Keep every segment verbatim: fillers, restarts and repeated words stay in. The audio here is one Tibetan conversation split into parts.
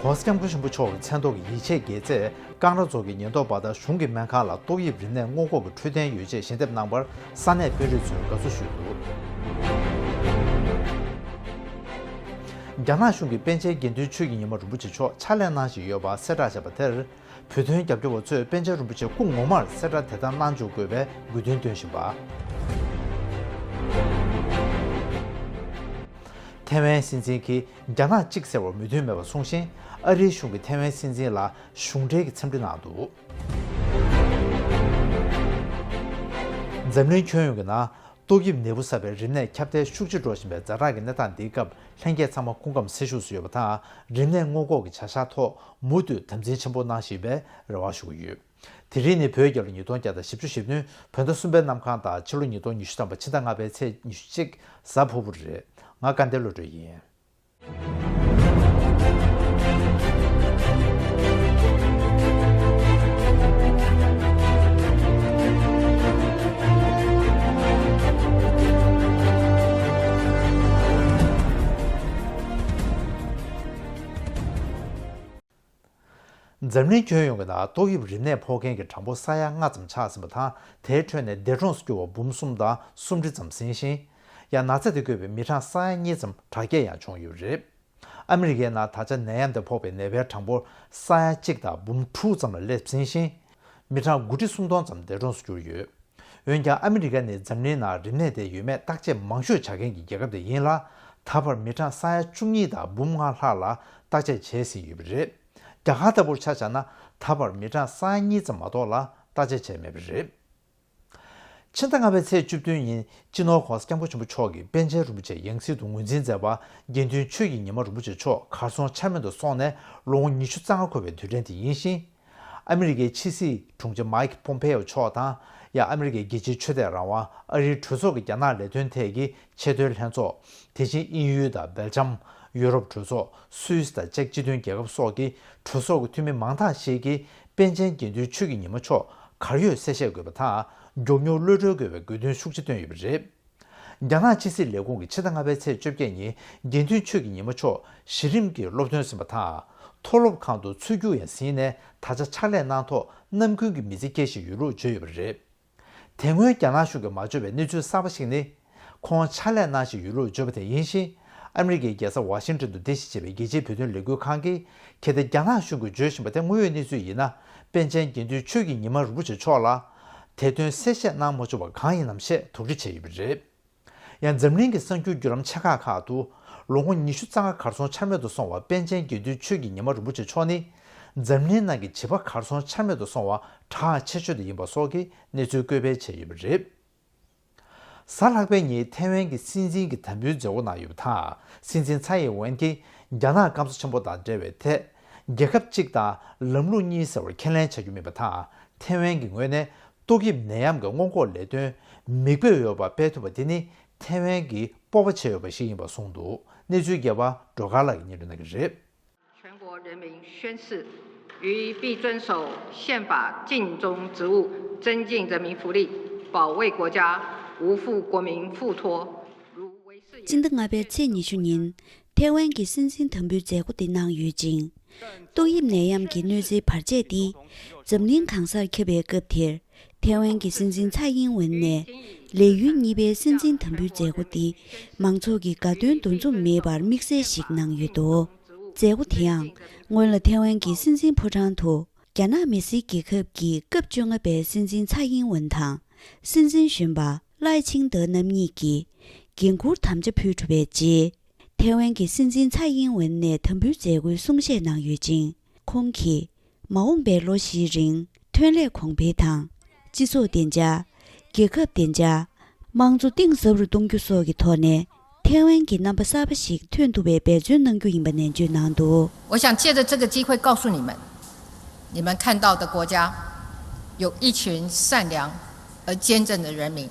༸གོང་ས་༸སྐྱབས་མགོན་ཆེན་པོ་མཆོག་གི་མཚན་ཐོག་གི་ཡིད་ཆེས་དགྱེས་ཚེ་ཀང་ར་རྫོང་གི་ཉེན་རྟོག་པ་དང་གཞུང་གི་སྨན་ཁང་ལ་ཏོག་དབྱིབས་རིམས་ནད་སྔོན་འགོག་གི་འཕྲོད་བསྟེན་ཡོ་བྱད་ཞལ་འདེབས་གནང་བར་ས་གནས་དཔོན་རིགས་ཚོས་དགའ་བསུ་ཞུས་འདུག་རྒྱ་ནག་གཞུང་གིས་པཎ་ཆེན་དགེ་འདུན་ཆོས་ཀྱི་ཉི་མ་རིན་པོ་ཆེ་མཆོག་ཕྱག་ལས་གནང་བཞིན་ཡོད་པ་གསལ་བསྒྲགས་བྱས་པ་དེར། བོད་དོན་རྒྱབ་སྐྱོར་བ་ཚོས་པཎ་ཆེན་རིན་པོ་ཆེ་སྐུ་ངོ་མར་གསལ་བསྒྲགས་དེ་ལྟར་གནང་འཇུག་དགོས་པའི་དགོས་འདུན་འདོན་བཞིན་པ། ཐའེ་ཝན་སྲིད་འཛིན་གྱིས་རྒྱ་ནག་གཅིག་ཟེར་བར་མོས་མཐུན་མེད་པ་གསུངས་ཤིང་། ཨ་རིའི་གཞུང་གིས་ཐའེ་ཝན་སྲིད་འཛིན་ལ་གཞུང་འབྲེལ་གྱི་འཚམས་འདྲི་གནང་འདུག་འཛམ་གླིང་ཁྱོན་ཡོངས་ཀྱི་ནང་ཏོག་དབྱིབས་ནད་འབུ་ཟ་བའི་རིམས་ནད་ཁྱབ་གདལ་ཤུགས་ཆེ་འགྲོ་བཞིན་པའི་ཛ་དྲག་གི་གནས་སྟངས་འདིའི་སྐབས། ལྷན་རྒྱས་ཚང་མ་སྐུ་ཁམས་སེམས་ཤུགས་སུ་ཡོད་པ་དང་། རིམས་ནད་སྔོན་འགོག་གི་བྱ་གཞག་ཐོག་མུ་མཐུད་དམ་འཛིན་ཆེན་པོ་གནང་བཞིན་པའི་རེ་བ་ཞུ་གི་ཡོད། དེ་རིང་ནི་བོད་རྒྱལ་ལོ་ཉིས་སྟོང་བརྒྱ་དང་བཞི་བཅུ་ཞེ་བདུན་བོད་ཟླ་གསུམ་པའི་གནམ་གང་དང་། ཕྱི་ལོ་ཉིས་སྟོང་ཉི་ཤུ་ཐམ་པ་ཕྱི་ཟླ་ལྔ་པའི་ཚེས་ཉི་ཤུ་གཅིག་གཟའ་ཕུར་བུ་རེད། ང་དགའ་ལྡན་བློ་གྲོས་ཡིན། འཛམ་གླིང་ཁྱོན་ཡོངས་ཀྱི་ནང་ཏོག་དབྱིབས་རིམས་ནད་ཕོག་མཁན་གྱི་གྲངས་འབོར་ས་ཡ་ལྔ་ཙམ་ཆགས་ཟིན་པ་དང་། དེའི་ཁྲོད་ནས་འདས་གྲོངས་སུ་གྱུར་བ་འབུམ་གསུམ་དང་སུམ་ཁྲི་ཙམ་ཟིན་ཞིང་། ཡང་ན་ཚ་དེ་འགོས་པའི་མི་གྲངས་ས་ཡ་གཉིས་ཙམ་དྲག་སྐྱེད་ཡང་བྱུང་ཡོད་པ་རེད། ཨ་མི་རི་ཀའི་ནང་ད་ཆ་ནད་ཡམས་དེ་ཕོག་པའི་ནད་པའི་གྲངས་འབོར་ས་ཡ་གཅིག་དང་འབུམ་དྲུག་ཙམ་ལ་སླེབས་ཟིན་ཞིང་། མི་གྲངས་དགུ་ཁྲི་སུམ་སྟོང་ཙམ་འདས་གྲོངས་སུ་གྱུར་ཡོད། འོན་ཀྱང་ཨ་མི་རི་ཀ་ནི་འཛམ་གླིང་ནང་རིམས་ནད་དེ་ཡོད་མེད་བརྟག་དཔྱད་མང་ཤོས་བྱ་མཁན་གྱི་རྒྱལ་ཁབ་དེ་ཡིན་ལ། ད་བར་མི་གྲངས་ས་ཡ་བཅུ་གཉིས་དང་འབུམ་ལྔ་ལྷག་ལ་བརྟག་དཔྱད་བྱས་ཟིན་ཡོད་པ་རེད། རྒྱ་གར་ལྟ་བུར་ཆ་བཞག་ན། ད་བར་མི་གྲངས་ས་ཡ་གཉིས་ཙམ་མ་གཏོགས་ལ་བརྟག་དཔྱད་བྱས་མེད་པ་རེད། ཕྱི་ཟླ་ལྔ་པའི་ཚེས་བཅུ་བདུན་ཉིན། སྤྱི་ནོར་༸གོང་ས་༸སྐྱབས་མགོན་ཆེན་པོ་མཆོག་གིས་པཎ་ཆེན་རིན་པོ་ཆེ་ཡང་སྲིད་དུ་ངོས་འཛིན་མཛད་པ། དགེ་འདུན་ཆོས་ཀྱི་ཉི་མ་རིན་པོ་ཆེ་མཆོག་གར་སོང་ཆ་མེད་དུ་སོང་ནས་ལོ་ངོ་ཉི་ཤུ་རྩ་ལྔ་འཁོར་བའི་དུས་དྲན་དེ་ཡིན་ཞིང་། ཨ་མི་རི་ཀའི་ཕྱི་སྲིད་དྲུང་ཆེ་མཱིག་པོམ་པེ་ཡོ་མཆོག་དང་། ཡང་ཨ་མི་རི་ཀའི་རྒྱལ་སྤྱིའི་ཆོས་དད་རང་དབང་། ཨ་རིའི་གྲོས་ཚོགས་ཀྱི་རྒྱ་ནག་ལས་དོན་ཐད་ཀྱི་ཆེས་མཐོའི་ལྷན་ཚོགས། དེ་བཞིན་དབྱིན་ཡུལ་དང་སྦེལ་ཇམ། ཡུ་རོབ་གྲོས་ཚོགས། སུད་སི་དང་ཅེཀ་སྤྱི་མཐུན་རྒྱལ་ཁབ་སོགས་ཀྱི་གྲོས་ཚོགས་ཀྱི་འཐུས་མི་མང་དག་ཞིག་གིས་པཎ་ཆེན་དགེ་འདུན་ཆོས་ཀྱི་ཉི་མ་མཆོག་གར་ཡོད་གསལ་བཤད་དགོས་པ་དང་། མགྱོགས་མྱུར་གློད་གྲོལ་དགོས་པའི་དགོས་འདུན་ཤུགས་ཆེ་བཏོན་ཡོད་པ་རེད། རྒྱ་ནག་ཕྱི་སྲིད་ལས་ཁུངས་ཀྱིས་ཕྱི་ཟླ་ལྔ་པའི་ཚེས་བཅོ་བརྒྱད་ཉིན། དགེ་འདུན་ཆོས་ཀྱི་ཉི་མ་མཆོག་གཞི་རིམ་གྱི་སློབ་ཐོན་ཟིན་པ་དང་། མཐོ་སློབ་ཁང་དུ་ཚུར་རྒྱུགས་ཡང་ཟིན་ནས། ད་ཆ་ཕྱག་ལས་གནང་ཐོག་རྣམ་ཀུན་གྱི་མི་ཚེ་སྐྱེལ་བཞིན་ཡོད་ལུགས་བརྗོད་ཡོད་པ་རེད། དེ་སྔོན་རྒྱ་ནག་གཞུང་གིས་མ་བརྗོད་པའི་གནས་ཚུལ་གསར་པ་ཞིག་ནི། ཁོང་ཕྱག་ལས་གནང་བཞིན་ཡོད་ལུགས་བརྗོད་པ་དེ་ཡིན་ཞིང་། ཨ་མི་རི་ཀའི་རྒྱལ་ས་ཝ་ཤིང་ཏོན་དུ་རྟེན་གཞི་བྱས་པའི་རྒྱལ་སྤྱིའི་བོད་དོན་ལས་འགུལ་ཁང་གིས། གལ་ཏེ་རྒྱ་ནག་གཞུང་གིས་བརྗོད་བཞིན་པ་དེ་དངོས་ཡོད་གནས་ཚུལ་ཡིན་ན། པཎ་ཆེན་དགེ་འདུན་ཆོས་ཀྱི་ཉི་མ་རིན་པོ་ཆེ་མཆོག་ལ། དེ་དོན་གསལ་བཤད་གནང་མ་བཅུག་པ་གང་ཡིན་ནམ་ཞེས་དོགས་འདྲི་བྱས་ཡོད་པ་རེད། ཡང་། འཛམ་གླིང་གི་གསར་འགྱུར་བརྒྱུད་ལམ་ཆེ་ཁག་ཁག་ཏུ། ལོ་ངོ་ཉི་ཤུ་རྩ་ལྔ་གར་སོང་ཆ་མེད་དུ་སོང་བ་པཎ་ཆེན་དགེ་འདུན་ཆོས་ཀྱི་ཉི་མ་རིན་པོ་ཆེ་མཆོག་ནི། འཛམ་གླིང་ནང་གི་བྱིས་པ་གར་སོང་ཆ་མེད་དུ་སོང་བ་གྲགས་ཆེ་ཤོས་དེ་ཡིན་པ་སོགས་ཀྱི་གནས་ཚུལ་བཀོད་སྤེལ་བྱས་ཡོད་པ་རེད། གཟའ་ལྷག་པའི་ཉིན་ཐའེ་ཝན་གྱི་སྲིད་འཛིན་གྱི་དམ་འབུལ་མཛད་སྒོ་གནང་ཡོད་པ་དང་། སྲིད་འཛིན་ཚའེ་ཨིན་ཝེན་གྱིས་རྒྱ་ནག་སྐམ་ས་ཆེན་པོ་དང་འབྲེལ་བའི་ཐད། རྒྱལ་ཁབ་གཅིག་དང་ལམ་ལུགས་གཉིས་ཟེར་བར་ཁས་ལེན་བྱ་རྒྱུ་མིན་པ་དང་། ཐའེ་ཝན་གྱི་ངོས་ནས་ཏོག་དབྱིབས་ནད་ཡམས་ཀྱི་སྔོན་འགོག་ལས་དོན་མིག་དཔེ་ཡོད་པ་སྤེལ་ཐུབ་པ་དེ་ནི་ཐའེ་ཝན་གྱིས་སྤོབས་པ་བྱེད་འོས་པ་ཞིག་ཡིན་པ་གསུངས་འདུག་གནས་ཚུལ་རྒྱས་པ་སྒྲོལ་དཀར་ལགས་ཀྱིས་སྙན་སྒྲོན་གནང་གི་རེད། 全国人民宣誓，于必遵守宪法尽忠职务，增进人民福利，保卫国家，无负国民付托，如维世 སྤྱི་ཟླ་ལྔ་པའི་ཚེས་ཉི་ཤུ་ཉིན། ཐའེ་ཝན་གྱི་སྲིད་འཛིན་དམ་འབུལ་མཛད་སྒོ་དེ་གནང་ཡོད་ཅིང་། ཏོག་དབྱིབས་ནད་ཡམས་ཀྱི་གནོད་འཚེའི་བར་ཆད་འདི་འཛམ་གླིང་གང་སར་ཁྱབ་པའི་སྐབས་དེར། ཐའེ་ཝན་གྱི་སྲིད་འཛིན་ཚའེ་ཨིན་ཝེན་ནས་ལས་ཡུན་གཉིས་པའི་སྲིད་འཛིན་དམ་འབུལ་མཛད་སྒོ་འདི་མང་ཚོགས་ཀྱི་དགའ་སྟོན་འདུ་འཛོམས་མེད་པར་དམིགས་བསལ་ཞིག་གནང་ཡོད་འདུག་མཛད་སྒོ་དེ་ཡང་སྔོན་ལ་ཐའེ་ཝན་གྱི་སྲིད་འཛིན་ཕོ་བྲང་དུ་རྒྱ་ནག་མི་སེར་རྒྱལ་ཁབ་ཀྱི་སྐབས་བཅོ་ལྔ་པའི་སྲིད་འཛིན་ཚའེ་ཨིན་ཝེན་དང་སྲིད་འཛིན་གཞོན་པ་ལའེ་ཆིང་ཏེ་རྣམ་གཉིས་ཀྱིས་འགན་འཁུར་དམ་བཅའ་ཕུལ་གྲུབ་པའི་རྗེས། ཐའེ་ཝན་གྱི་སྲིད་འཛིན་ཚའེ་ཨིན་ཝེན་ནས་དམ་འབུལ་མཛད་སྒོའི་གསུང་བཤད་གནང་ཡོད་ཅིང་། ཁོང་གིས་མ་འོངས་པའི་ལོ་བཞིའི་རིང་ཐོན་ལས་གོང་འཕེལ་དང་། སྤྱི་ཚོགས་བདེ་འཇགས། རྒྱལ་ཁབ་བདེ་འཇགས། དམངས་གཙོ་གཏིང་ཟབ་རུ་གཏོང་རྒྱུ་སོགས་ཀྱི་ཐོག་ནས་ཐའེ་ཝན་གྱི་རྣམ་པ་གསར་པ་ཞིག་ཐོན་ཐུབ་པའི་འབད་བརྩོན་གནང་རྒྱུ་ཡིན་པ་ནན་བརྗོད་གནང་འདུག 我想借着这个机会告诉你们，你们看到的国家有一群善良而坚贞的人民，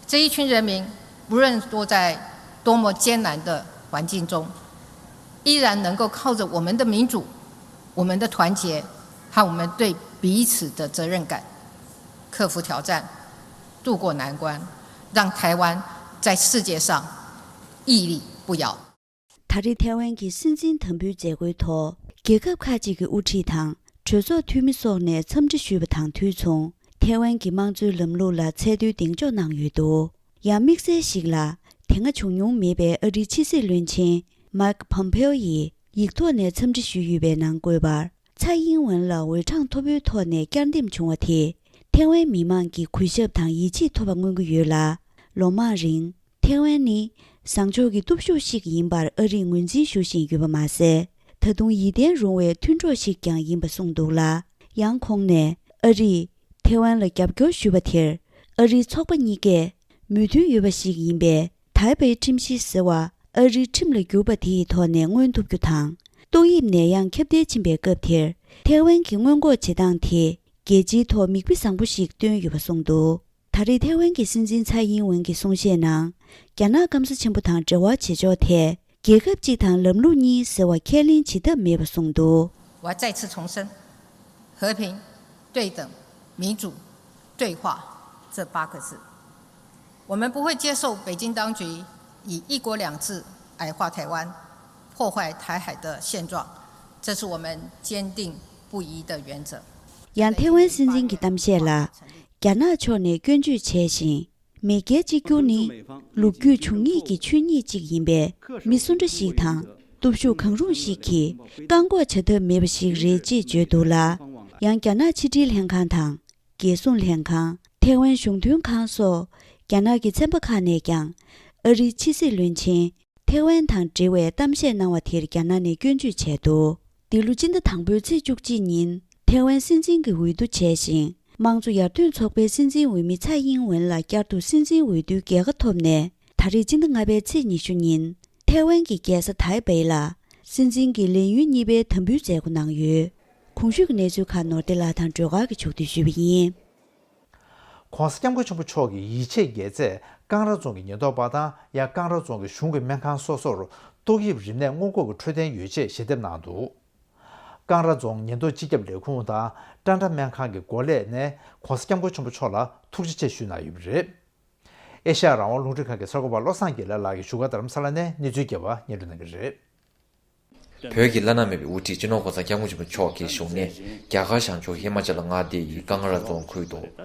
这一群人民无论落在多么艰难的环境中，依然能够靠着我们的民主、我们的团结和我们对彼此的责任感，克服挑战，渡过难关，让台湾在世界上屹立不摇。ད་རེས་ཐའེ་ཝན་གྱི་སྲིད་འཛིན་དམ་འབུལ་མཛད་སྒོའི་ཐོག་རྒྱལ་ཁབ་ཁག་ཅིག་གི་དབུ་ཁྲིད་དང་གྲོས་ཚོགས་འཐུས་མི་སོགས་ནས་འཚམས་འདྲི་ཞུས་པ་དང་དུས་མཚུངས་ཐའེ་ཝན་གྱི་དམངས་གཙོའི་ལམ་ལུགས་ལ་ཚད་མཐོའི་གདེང་འཇོག་གནང་ཡོད་འདུག་ཡང་དམིགས་བསལ་ཞིག་ལ། དེ་སྔ་བྱུང་མྱོང་མེད་པའི་ཨ་རིའི་ཕྱི་སྲིད་བློན་ཆེན་མཱིག་ཕོམ་པེའོ་ཡིས་ཡིག་ཐོག་ནས་འཚམས་འདྲི་ཞུས་ཡོད་པའི་ནང་བཀོད་པར། ཚ་དབྱིན་ཝེན་ལ་འོས་གྲངས་མཐོ་པོའི་ཐོག་ནས་བསྐྱར་འདེམས་བྱུང་བ་དེས་ཐའེ་ཝན་མི་མང་གི་གུས་ཞབས་དང་ཡིད་ཆེས་ཐོབ་པ་མངོན་གྱི་ཡོད་ལ། ལོ་མང་རིང་ཐའེ་ཝན་ནི་བཟང་ཕྱོགས་ཀྱི་སྟོབས་ཤུགས་ཤིག་ཡིན་པར་ཨ་རིས་ངོས་འཛིན་ཞུ་བཞིན་ཡོད་པ་མ་ཟད། ད་དུང་ཡིད་བརྟན་རུང་བའི་མཐུན་གྲོགས་ཤིག་ཀྱང་ཡིན་པ་གསུངས་འདུག་ལ། ཡང་ཁོང་ནས་ཨ་རིས་ཐའེ་ཝན་ལ་རྒྱབ་སྐྱོར་ཞུས་པ་དེར་ཨ་རིའི་ཚོགས་པ་གཉིས་ཀས་མོས་མཐུན་ཡོད་པ་ཞིག་ཡིན་པས། ཐའེ་པེ་ཁྲིམས་གཞི་ཟེར་བ་ཨ་རིའི་ཁྲིམས་ལ་བསྒྱུར་པ་དེའི་ཐོག་ནས་མངོན་ཐུབ་རྒྱུ་དང་། ཏོག་དབྱིབས་ནད་ཡམས་ཁྱབ་གདལ་ཕྱིན་པའི་སྐབས་དེར་ཐའེ་ཝན་གྱི་སྔོན་འགོག་བྱེད་སྟངས་དེ་རྒྱལ་སྤྱིའི་ཐོག་མིག་དཔེ་བཟང་པོ་ཞིག་སྟོན་ཡོད་པ་གསུངས་འདུག་ད་རེས་ཐའེ་ཝན་གྱི་སྲིད་འཛིན་ཚའེ་དབྱིན་ཝེན་གྱིས་གསུང་བཤད་ནང་། རྒྱ་ནག་སྐམ་ས་ཆེན་པོ་དང་འབྲེལ་བ་བྱེད་ཕྱོགས་ཐད། རྒྱལ་ཁབ་གཅིག་དང་ལམ་ལུགས་གཉིས་ཟེར་བ་ཁས་ལེན་བྱེད་ཐབས་མེད་པ་གསུངས་འདུག 我再次重申，和平、对等、民主、对话这八个字，我们不会接受北京当局以“一国两制”矮化台湾，破坏台海的现状，这是我们坚定不移的原则。 ཡང་ཐའེ་ཝན་སྲིད་འཛིན་གྱི་གཏམ་བཤད་ལ། རྒྱ་ནག་ཕྱོགས་ནས་སྐྱོན་བརྗོད་བྱས་ཤིང་། མེས་རྒྱལ་གཅིག་གྱུར་ནི་ལོ་རྒྱུས་འབྱུང་གནས་ཀྱི་ཆོས་ཉིད་ཅིག་ཡིན་པས། མི་སུ་འདྲ་ཞིག་དང་སྟོབས་ཤུགས་གང་རུང་ཞིག་གིས་བཀག་འགོག་བྱ་ཐབས་མེད་པ་ཞིག་རེད་ཅེས་བརྗོད་འདུག་ལ། ཡང་རྒྱ་ནག་ཕྱི་དྲིལ་ལྷན་ཁང་དང་། རྒྱལ་སྲུང་ལྷན་ཁང་། ཐའེ་ཝན་གཞུང་དོན་ཁང་སོགས་རྒྱ་ནག་གི་ཚན་པ་ཁག་ནས་ཀྱང་ཨ་རིའི་ཕྱི་སྲིད་བློན་ཆེན་ཐའེ་ཝན་དང་འབྲེལ་བའི་གཏམ་བཤད་གནང་བ་དེར་རྒྱ་ནག་ནས་སྐྱོན་བརྗོད་བྱས་འདུག་འདི་ལོ་སྤྱི་ཟླ་དང་པོའི་ཚེས་བཅུ་གཅིག་ཉིན་ཐའེ་ཝན་སྲིད་འཛིན་གྱི་འོས་བསྡུ་བྱས་ཤིང་། དམངས་གཙོ་ཡར་ཐོན་ཚོགས་པའི་སྲིད་འཛིན་འོས་མི་ཚའེ་དབྱིན་ཝེན་ལ་བསྐྱར་དུ་སྲིད་འཛིན་འོས་བསྡུའི་རྒྱལ་ཁ་ཐོབ་ནས། ད་རེས་སྤྱི་ཟླ་ལྔ་པའི་ཚེས་ཉི་ཤུ་ཉིན་ཐའེ་ཝན་གྱི་རྒྱལ་ས་ཐའེ་པེ་ལ་སྲིད་འཛིན་གྱི་ལས་ཡུན་གཉིས་པའི་དམ་འབུལ་མཛད་སྒོ་གནང་ཡོད། གོང་ཞུས་ཀྱི་གནས་ཚུལ་ཁག་ནོར་བདེ་ལགས་དང་སྒྲོལ་དཀར་གྱིས་ཕྱོགས་བསྡུས་ཞུས་པ་ཡིན།༸གོང་ས་༸སྐྱབས་མགོན་ཆེན་པོ་མཆོག་གིས་ཡིད་ཆེས་དགྱེས་ཚེ་ཀང་ར་རྫོང་གི་ཉེན་རྟོག་པ་དང་ཡང་ཀང་ར་རྫོང་གི་གཞུང་གི་སྨན་ཁང་སོ་སོར་ཏོག་དབྱིབས་རིམས་ནད་སྔོན་འགོག་གི་འཕྲོད་བསྟེན་ཡོ་ཆས་ཞལ་འདེབས་གནང་འདུག་ཀང་ར་རྫོང་ཉེན་རྟོག་སྤྱི་ཁྱབ་ལས་ཁུངས་དང་ཀྲན་ཀྲ་སྨན་ཁང་གི་འགོ་ལས་ནས་༸གོང་ས་༸སྐྱབས་མགོན་ཆེན་པོ་མཆོག་ལ་ཐུགས་རྗེ་ཆེ་ཞུས་གནང་ཡོད་པ་རེད། ཨེ་ཤ་ཡ་རང་དབང་རླུང་འཕྲིན་ཁང་གི་གསར་འགོད་པ་བློ་བཟང་དགེ་ལེགས་ལགས་ཀྱིས་བཞུགས་སྒར་རྡ་རམ་ས་ལ་ནས་གནས་ཚུལ་རྒྱས་པ་སྙན་སྒྲོན་གནང་གི་རེད། བོད་ཀྱི་བླ་ན་མེད་པའི་དབུ་ཁྲིད་སྤྱི་ནོར་༸གོང་ས་༸སྐྱབས་མགོན་ཆེན་པོ་མཆོག་གི་བཞུགས་གནས་རྒྱ་གར་བྱང་ཕྱོགས་ཧི་མ་ཅལ་མངའ་སྡེ་ཡི་ཀང་ར་རྫོང་ཁུལ་དུ་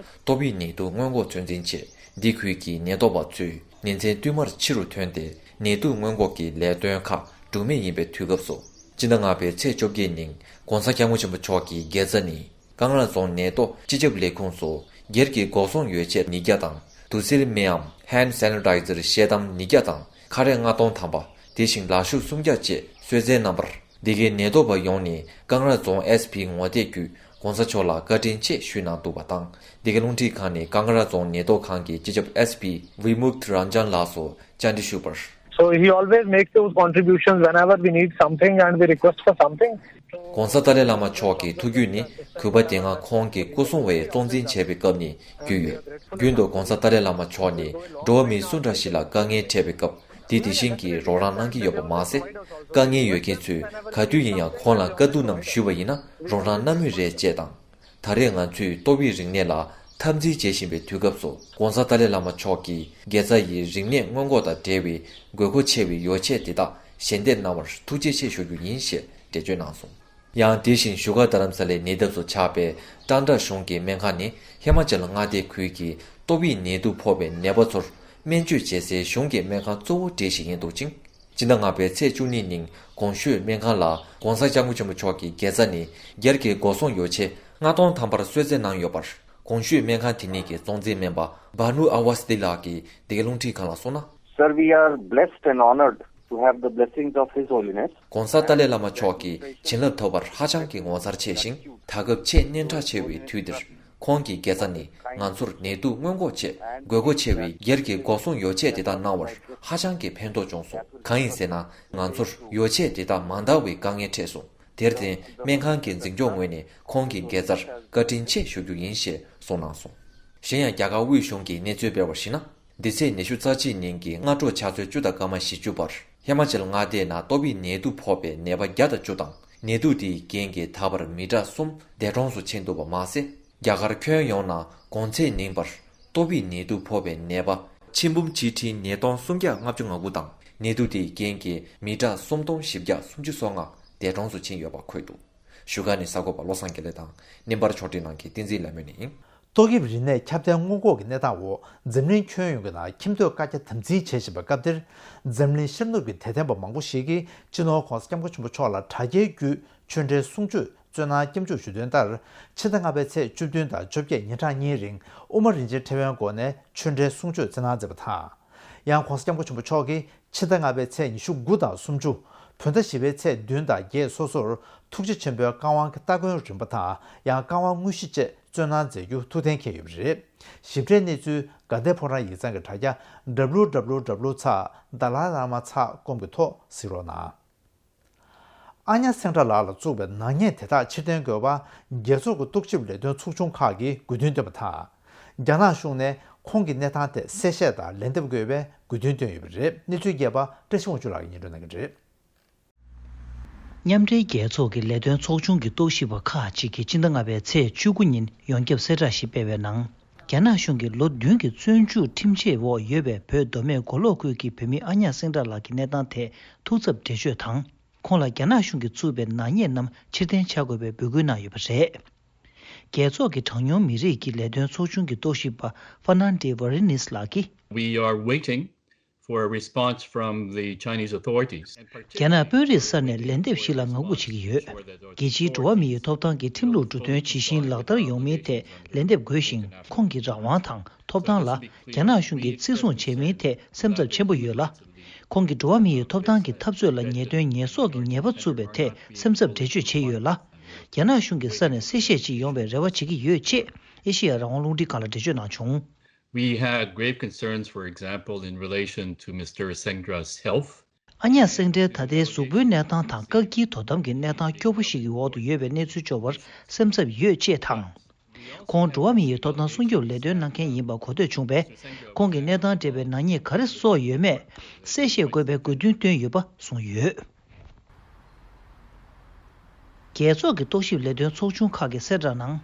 ཏོག་དབྱིབས་ནད་དུག་སྔོན་འགོག་ཚོད་འཛིན་ཆེད་འདི་ཁུལ་གྱི་ཉེན་རྟོག་པ་ཚོས་ཉིན་མཚན་བསྟུད་མར་ཕྱི་རུ་ཐོན་ཏེ་ནད་དུག་སྔོན་འགོག་གི་ལས་དོན་ཁག་སྒྲུབ་མུས་ཡིན་པའི་དུས་སྐབས་སུ། སྤྱི་ཟླ་ལྔ་པའི་ཚེས་བཅོ་བརྒྱད་ཉིན་༸གོང་ས་༸སྐྱབས་མགོན་ཆེན་པོ་མཆོག་གི་དགྱེས་རྩ་ནི། ཀང་ར་རྫོང་ནད་ཐོག་སྤྱི་ཁྱབ་ལས་ཁུངས་སུ་སྒེར་གྱི་འགོག་སྲུང་ཡོ་ཆས་ཉིས་བརྒྱ་དང་དུག་སེལ་སྨན་ཨམ་Hand Sanitizer ཤེལ་དམ་ཉིས་བརྒྱ་དང་ཁ་རས་ལྔ་སྟོང་ཐམ་པ། དེ་བཞིན་ལག་ཤུབས་སུམ་བརྒྱ་བཅས་གསོལ་སྩལ་གནང་བར། འདི་གའི་ནད་ཐོག་པ་ཡོངས་ནས་ཀང་ར་རྫོང་ཨེས་པི་ངོ་དེབ་བརྒྱུད་༸གོང་ས་མཆོག་ལ་བཀའ་དྲིན་ཆེ་ཞུས་གནང་འདུག་པ་དང་། འདི་གའི་རླུང་འཕྲིན་ཁང་ནས་ཀང་ར་རྫོང་ནད་ཐོག་ཁང་གི་སྤྱི་ཁྱབ་ཨེས་པི་Vimukth Ranjan ལགས་སུ་བཅར་འདྲི་ཞུས་པར། So he always makes those contributions whenever we need something and we request for something. ༸གོང་ས་ཏཱ་ལའི་བླ་མ་མཆོག་གི་ཐུགས་རྒྱུད་ནི་གུས་པ་དེ་སྔ་ཁོང་གི་སྐུ་སྲུང་བས་སྲུང་འཛིན་བྱས་པའི་སྐབས་ནས་རྒྱུས་ཡོད། རྒྱུན་དུ་༸གོང་ས་ཏཱ་ལའི་བླ་མ་མཆོག་ནི་འགྲོ་བ་མི་སུ་འདྲ་ཞིག་ལ་དཀའ་ངལ་འཕྲད་པའི་སྐབས་དེ་དེ་བཞིན་གྱི་རོགས་རམ་གནང་གི་ཡོད་པ་མ་ཟད། དཀའ་ངལ་ཡོད་མཁན་ཚོས་ག་དུས་ཡིན་ཡང་ཁོང་ལ་བཀའ་བསྡུར་རྣམས་ཞུས་པ་ཡིན་ན་རོགས་རམ་གནང་མུས་རེད་ཅེས་དང་། ད་རེས་ང་ཚོས་ཏོག་དབྱིབས་རིམས་ནད་ལ་འཐབ་འཛིང་བྱེད་བཞིན་པའི་དུས་སྐབས་སུ་༸གོང་ས་ཏཱ་ལའི་བླ་མ་མཆོག་གིས་དགེ་རྩ་ཡིས་རིམས་ནད་སྔོན་འགོག་དང་འབྲེལ་བའི་དགོས་མཁོ་ཆེ་བའི་ཡོ་ཆས་དེ་དག་ཞལ་འདེབས་གནང་བར་ཐུགས་རྗེ་ཆེ་ཞུ་རྒྱུ་ཡིན་ཞེས་འགྲེལ་བརྗོད་གནང་སོང་། ཡང་དེ་བཞིན་བཞུགས་སྒར་རྡ་རམ་ས་ལའི་ཉེ་འདབས་སུ་ཆགས་པའི་ཀྲན་ཀྲ་གཞུང་གི་སྨན་ཁང་ནི་ཧི་མ་ཅལ་མངའ་སྡེ་ཁུལ་གྱི་ཏོག་དབྱིབས་ནད་དུག་ཕོག་པའི་ནད་པ་ཚོར་སྨན་བཅོས་བྱེད་སའི་གཞུང་གི་སྨན་ཁང་གཙོ་བོ་གྲས་ཤིག་ཡིན་འདུག་ཅིང་། སྤྱི་ཟླ་ལྔ་པའི་ཚེས་བཅུ་གཉིས་ཉིན་གོང་ཞུས་སྨན་ཁང་ལ་༸གོང་ས་༸སྐྱབས་མགོན་ཆེན་པོ་མཆོག་གི་དགེ་རྩ་ནི་སྒེར་གྱི་འགོག་སྲུང་ཡོ་ཆས་ལྔ་སྟོང་ཐམ་པར་གསོལ་སྩལ་གནང་ཡོད་པར། གོང་ཞུས་སྨན་ཁང་དེ་ཉིད་ཀྱི་གཙོ་འཛིན་སྨན་པ་བྷ་ནུ་ཨ་ཝ་སྟི་ལགས་ཀྱིས་འདི་གའི་རླུང་འཕྲིན་ཁང་ལ་གསུངས་ན། Sir, we are blessed and honored to have the blessings of His Holiness. ༸གོང་ས་ཏཱ་ལའི་བླ་མ་མཆོག་གི་བྱིན་རླབས་ཐོབ་པར་ཧ་ཅང་གི་ངོ་མཚར་ཆེ་ཞིང་། ད་སྐབས་ཆེས་སྙན་གྲགས་ཆེ་བའི་དུས་འདིར། ཁོང་གི་དགེ་རྩ་ནི་ང་ཚོར་ནད་དུག་སྔོན་འགོག་ཆེད་དགོས་མཁོ་ཆེ་བའི་སྒེར་གྱི་འགོག་སྲུང་ཡོ་ཆས་དེ་དག་གནང་བར་ཧ་ཅང་གི་ཕན་ཐོགས་བྱུང་སོང་། གང་ཡིན་ཟེར་ན། ང་ཚོར་ཡོ་ཆས་དེ་དག་མ་འདང་བའི་དཀའ་ངལ་འཕྲད་སོང་། དེར་བརྟེན། སྨན་ཁང་གི་འཛིན་སྐྱོང་ངོས་ནས་ཁོང་གི་དགེ་རྩར་བཀའ་དྲིན་ཆེ་ཞུ་རྒྱུ་ཡིན་ཞེས་གསུངས་གནང་སོང་། གཞན་ཡང་། རྒྱ་གར་དབུས་གཞུང་གིས་གནས་ཚུལ་སྤེལ་བར་གཞིགས་ན། འདི་ཚེས་ཉི་ཤུ་རྩ་གཅིག་ཉིན་གྱི་སྔ་དྲོ་ཕྱག་ཚོད་བཅུ་དང་སྐར་མ་བཞི་བཅུ་བར། ཧི་མ་ཅལ་མངའ་སྡེའི་ནང་ཏོག་དབྱིབས་ནད་དུག་ཕོག་པའི་ནད་པ་བརྒྱ་དང་བཅུ་དང་། ནད་དུག་དེའི་རྐྱེན་གྱིས་ད་བར་མི་གྲངས་གསུམ་འདས་གྲོངས་སུ་ཕྱིན་འདུག་པ་མ་ཟད། རྒྱ་གར་ཁྱོན་ཡོངས་ནང་གོང་ཚེས་ཉིན་བར་ཏོག་དབྱིབས་ནད་དུག་ཕོག་པའི་ནད་པ་ཆིག་འབུམ་ཆིག་ཁྲི་ཉིས་སྟོང་སུམ་བརྒྱ་ལྔ་བཅུ་ང་དགུ་དང་ ནད་དུག་དེའི་རྐྱེན་གྱིས་མི་གྲངས་སུམ་སྟོང་བཞི་བརྒྱ་སུམ་ཅུ་སོ་ལྔ་འདས་གྲོངས་སུ་ཕྱིན་ཡོད་པ་འཁོད་འདུག་བཞུགས་སྒར་ནས་གསར་འགོད་པ་བློ་བཟང་དགེ་ལེགས་དང་། བརྙན་པར་ཕྱོགས་སྒྲིག་གནང་མཁན་བསྟན་འཛིན་ལྷ་མོ་ནས་ཡིན། ཏོག་དབྱིབས་རིམས་ནད་ཁྱབ་གདལ་སྔོན་འགོག་གི་གནས་སྟངས་འོག་འཛམ་གླིང་ཁྱོན་ཡོངས་ཀྱི་ནང་ཁྱིམ་སྡོད་བཀའ་རྒྱ་དམ་འཛིན་བྱེད་བཞིན་པའི་སྐབས་འདིར། འཛམ་གླིང་ཤར་ནུབ་ཀྱི་དད་ལྡན་པ་མང་པོ་ཞིག་གིས་སྤྱི་ནོར་༸གོང་ས་༸སྐྱབས་མགོན་ཆེན་པོ་མཆོག་ལ་དྲ་རྒྱའི་བརྒྱུད་ཆོས་འབྲེལ་གསུང་ཆོས་སྩོལ་གནང་སྐྱབས་འཇུག་ཞུ་དོན་ལྟར། ཕྱི་ཟླ་ལྔ་པའི་ཚེས་བཅུ་བདུན་དང་བཅོ་བརྒྱད་ཉིན་གྲངས་གཉིས་རིང་དབུ་མ་རིན་ཆེན་ཕྲེང་བའི་སྒོ་ནས་ཆོས་འབྲེལ་གསུང་ཆོས་སྩལ་གནང་མཛད་པ་དང་། ཡང་༸གོང་ས་༸སྐྱབས་མགོན་ཆེན་པོ་མཆོག་གིས་ཕྱི་ཟླ་ལྔ་པའི་ཚེས་ཉི་ཤུ་དགུ་དང་སུམ་ཅུ། བོད་ཟླ་བཞི་པའི་ཚེས་བདུན་དང་བརྒྱད་སོ་སོར་ཐུགས་རྗེ་ཆེན་པོའི་བཀའ་དབང་གི་སྟ་གོན་རིམ་པ་དང་ཡང་བཀའ་དབང་དངོས་གཞི་བཅས་སྩོལ་གནང་མཛད་རྒྱུ་ཐུགས་གཏན་འཁེལ་ཡོད་པ་རེད། ཞིབ་ཕྲའི་གནས་ཚུལ་དགའ་ལྡན་ཕོ་བྲང་ཡིག་ཚང་གི་དྲ་རྒྱ་W W W ཚེག་Dalai Lama ཚེག་com གི་ཐོག་གཟིགས་རོགས་གནང་། ཨ་ཉ་སེང་བྲག་ལགས་ལ་བཙུགས་པའི་ནག་ཉེས་དེ་དག་ཕྱིར་འཐེན་དགོས་པ། རྒྱལ་ཚོགས་ཀྱི་ལྟོག་ཞིབ་ལས་དོན་ཚོགས་ཆུང་ཁག་གིས་དགོས་འདུན་བཏོན་པ་དང་། རྒྱ་ནག་གཞུང་ནས་ཁོང་གི་གནས་སྟངས་ཐད་གསལ་བཤད་དང་ལན་འདེབས་དགོས་པའི་དགོས་འདུན་བཏོན་ཡོད་པ་རེད། གནས་ཚུལ་རྒྱས་པ་བཀྲ་ཤིས་དབང་ཕྱུག་ལགས་ཀྱིས་སྙན་སྒྲོན་གནང་གི་རེད། མཉམ་འབྲེལ་རྒྱལ་ཚོགས་ཀྱི་ལས་དོན་ཚོགས་ཆུང་གི་ལྟོག་ཞིབ་པ་ཁག་ཅིག་གིས་སྤྱི་ཟླ་ལྔ་པའི་ཚེས་བཅུ་དགུ་ཉིན་ཡོངས་ཁྱབ་གསལ་བསྒྲགས་ཤིག་སྤེལ་བའི་ནང་། རྒྱ་ནག་གཞུང་གིས་ལོ་བདུན་གྱི་བཙོན་འཇུག་ཁྲིམས་ཆད་འོག་ཡོད་པའི་བོད་མདོ་སྨད་མགོ་ལོག་ཁུལ་གྱི་བོད་མི་ཨ་ཉག་སེང་བྲག་ལགས་ཀྱི་གནས་སྟངས་ཐད་ཐུགས་འཚབ་འགྲེལ་བརྗོད་དང་། ཁོང་ལ་རྒྱ་ནག་གཞུང་གིས་བཙུགས་པའི་ནག་ཉེས་རྣམས་ཕྱིར་འཐེན་བྱ་དགོས་པའི་འབོད་སྐུལ་གནང་ཡོད་པ་རེད། རྒྱལ་ཚོགས་ཀྱི་གྲངས་ཉུང་མི་རིགས་ཀྱི་ལས་དོན་ཚོགས་ཆུང་གི་ལྟོག་ཞིབ་པ་Fernande Varenis ལགས་ཀྱིས། We are waiting for a response from the Chinese authorities. རྒྱ་ནག་དཔོན་རིགས་ས་ནས་ལན་འདེབས་ཤིག་ལ་ངང་སྒུག་བྱེད་ཀྱི་ཡོད། རྒྱལ་སྤྱིའི་འགྲོ་བ་མི་ཡི་ཐོབ་ཐང་གི་ཁྲིམས་ལུགས་འགྲོ་དོན་ཇི་བཞིན་ལག་བསྟར་ཡོང་མིན་ཐད་ལན་འདེབས་དགོས་ཤིང་། ཁོང་གི་རང་དབང་དང་ཐོབ་ཐང་ལ་རྒྱ་ནག་གཞུང་གིས་བརྩི་སྲུང་བྱེད་མིན་ཐད་སེམས་འཚབ་ཆེན་པོ་ཡོད་ལ། ཁོང་གིས་འགྲོ་བ་མི་ཡི་ཐོབ་ཐང་གི་འཐབ་རྩོད་ལ་ཉེས་དོན་ཉེས་གསོག་གི་ཉེས་པ་བཙུགས་པའི་ཐད་སེམས་འཚབ་འགྲེལ་བརྗོད་བྱས་ཡོད་ལ། རྒྱ་ནག་གཞུང་གི་ས་ནས་གསལ་བཤད་ཅིག་ཡོང་བའི་རེ་བ་བྱེད་ཀྱི་ཡོད་ཅེས་ཨེ་ཤེ་ཡ་རང་དབང་རླུང་འཕྲིན་ཁང་ལ་འགྲེལ་བརྗོད་གནང་བྱུང་། We had grave concerns, for example, in relation to Mister Sengdra's health. ཨ་ཉག་སེང་བྲག་ད་ལྟའི་གཟུགས་པོའི་གནས་སྟངས་དང་བཀག་སྐྱིལ་དོ་དམ་གྱི་གནས་སྟངས་སྐྱོ་པོ་ཞིག་གི་འོག་ཏུ་ཡོད་པའི་གནས་ཚུལ་འབྱོར་བར་སེམས་འཚབ་ཡོད་ཅེས་དང་། ཁོང་འགྲོ་བ་མི་ཡི་ཐོབ་ཐང་སྲུང་སྐྱོབ་ལས་དོན་གནང་མཁན་ཡིན་པ་གོ་ཐོས་བྱུང་བས། ཁོང་གི་གནས་སྟངས་འབྲེལ་བའི་ནག་ཉེས་ག་རེ་གསོག་ཡོད་མེད་གསལ་བཤད་དགོས་པའི་དགོས་འདུན་བཏོན་ཡོད་པ་གསུངས་ཡོད། རྒྱལ་ཚོགས་ཀྱི་ལྟོག་ཞིབ་ལས་དོན་ཚོགས་ཆུང་ཁག་གི་གསལ་བསྒྲགས་ནང་།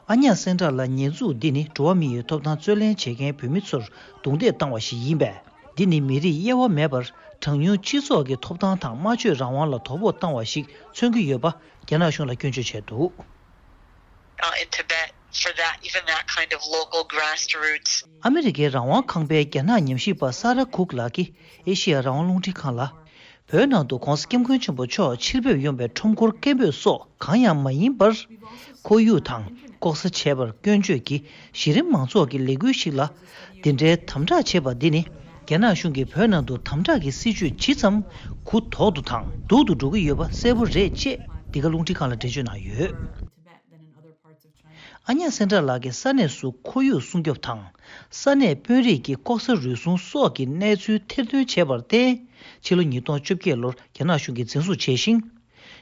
ཨ་ཉག་སེང་བྲག་ལ་ཉེས་འཛུགས་འདི་ནི་འགྲོ་བ་མི་ཡི་ཐོབ་ཐང་རྩོད་ལེན་བྱེད་མཁན་བོད་མི་ཚོར་རྡུང་རྡེག་བཏང་བ་ཞིག་ཡིན་པས། འདི་ནི་མི་རིགས་དབྱེ་བ་མེད་པར་གྲངས་ཉུང་སྤྱི་ཚོགས་ཀྱི་ཐོབ་ཐང་དང་སྨྲ་བརྗོད་རང་དབང་ལ་དོ་ཕོག་བཏང་བ་ཞིག་མཚོན་གྱི་ཡོད་པ་རྒྱ་ནག་གཞུང་ལ་སྐྱོན་བརྗོད་བྱས་འདུག uh, in Tibet for that, even that kind of local grassroots. ཨ་མི་རི་ཀའི་རང་དབང་ཁང་པའི་རྒྱ་ནག་ཉམས་ཞིབ་པ་ས་ར་ཁུག་ལགས་ཀྱིས་ཨེ་ཤེ་ཡ་རང་དབང་རླུང་འཕྲིན་ཁང་ལ། བོད་ནང་དུ་༸གོང་ས་༸སྐྱབས་མགོན་ཆེན་པོ་མཆོག་ཕྱིར་ཕེབས་ཡོང་བའི་ཁྲོམ་སྐོར་སྐད་འབོད་སོགས་གང་ཡང་མ་ཡིན་པར། ཁོར་ཡུག་དང་ལྐོག་ཟ་བྱས་པར་སྐྱོན་བརྗོད་ཀྱིས་གཞི་རིམ་མང་ཚོགས་ཀྱི་ལས་འགུལ་ཞིག་ལ། འདི་འདྲའི་དམ་དྲག་བྱས་པ་འདི་ནི། རྒྱ་ནག་གཞུང་གིས་བོད་ནང་དུ་དམ་དྲག་གི་སྲིད་བྱུས་ཇི་ཙམ་གུ་དོག་ཏུ་དང་སྡུག་ཏུ་འགྲོ་གི་ཡོད་པ་གསལ་པོ་རེད་ཅེས་འདི་ག་རླུང་འཕྲིན་ཁང་ལ་འགྲེལ་བརྗོད་གནང་ཡོད། ཨ་ཉག་སེང་བྲག་ལགས་ཀྱིས་ས་གནས་སུ་ཁོར་ཡུག་སྲུང་སྐྱོབ་དང་། ས་གནས་དཔོན་རིགས་ཀྱི་ལྐོག་ཟ་རུལ་སུངས་སོགས་ཀྱི་གནས་ཚུལ་ཐེར་འདོན་བྱས་པར་བརྟེན། ཕྱི་ལོ་ཉིས་སྟོང་བཅོ་བརྒྱད་ལོར་རྒྱ་ནག་གཞུང་གིས་འཛིན་བཟུང་བྱས་ཤིང་།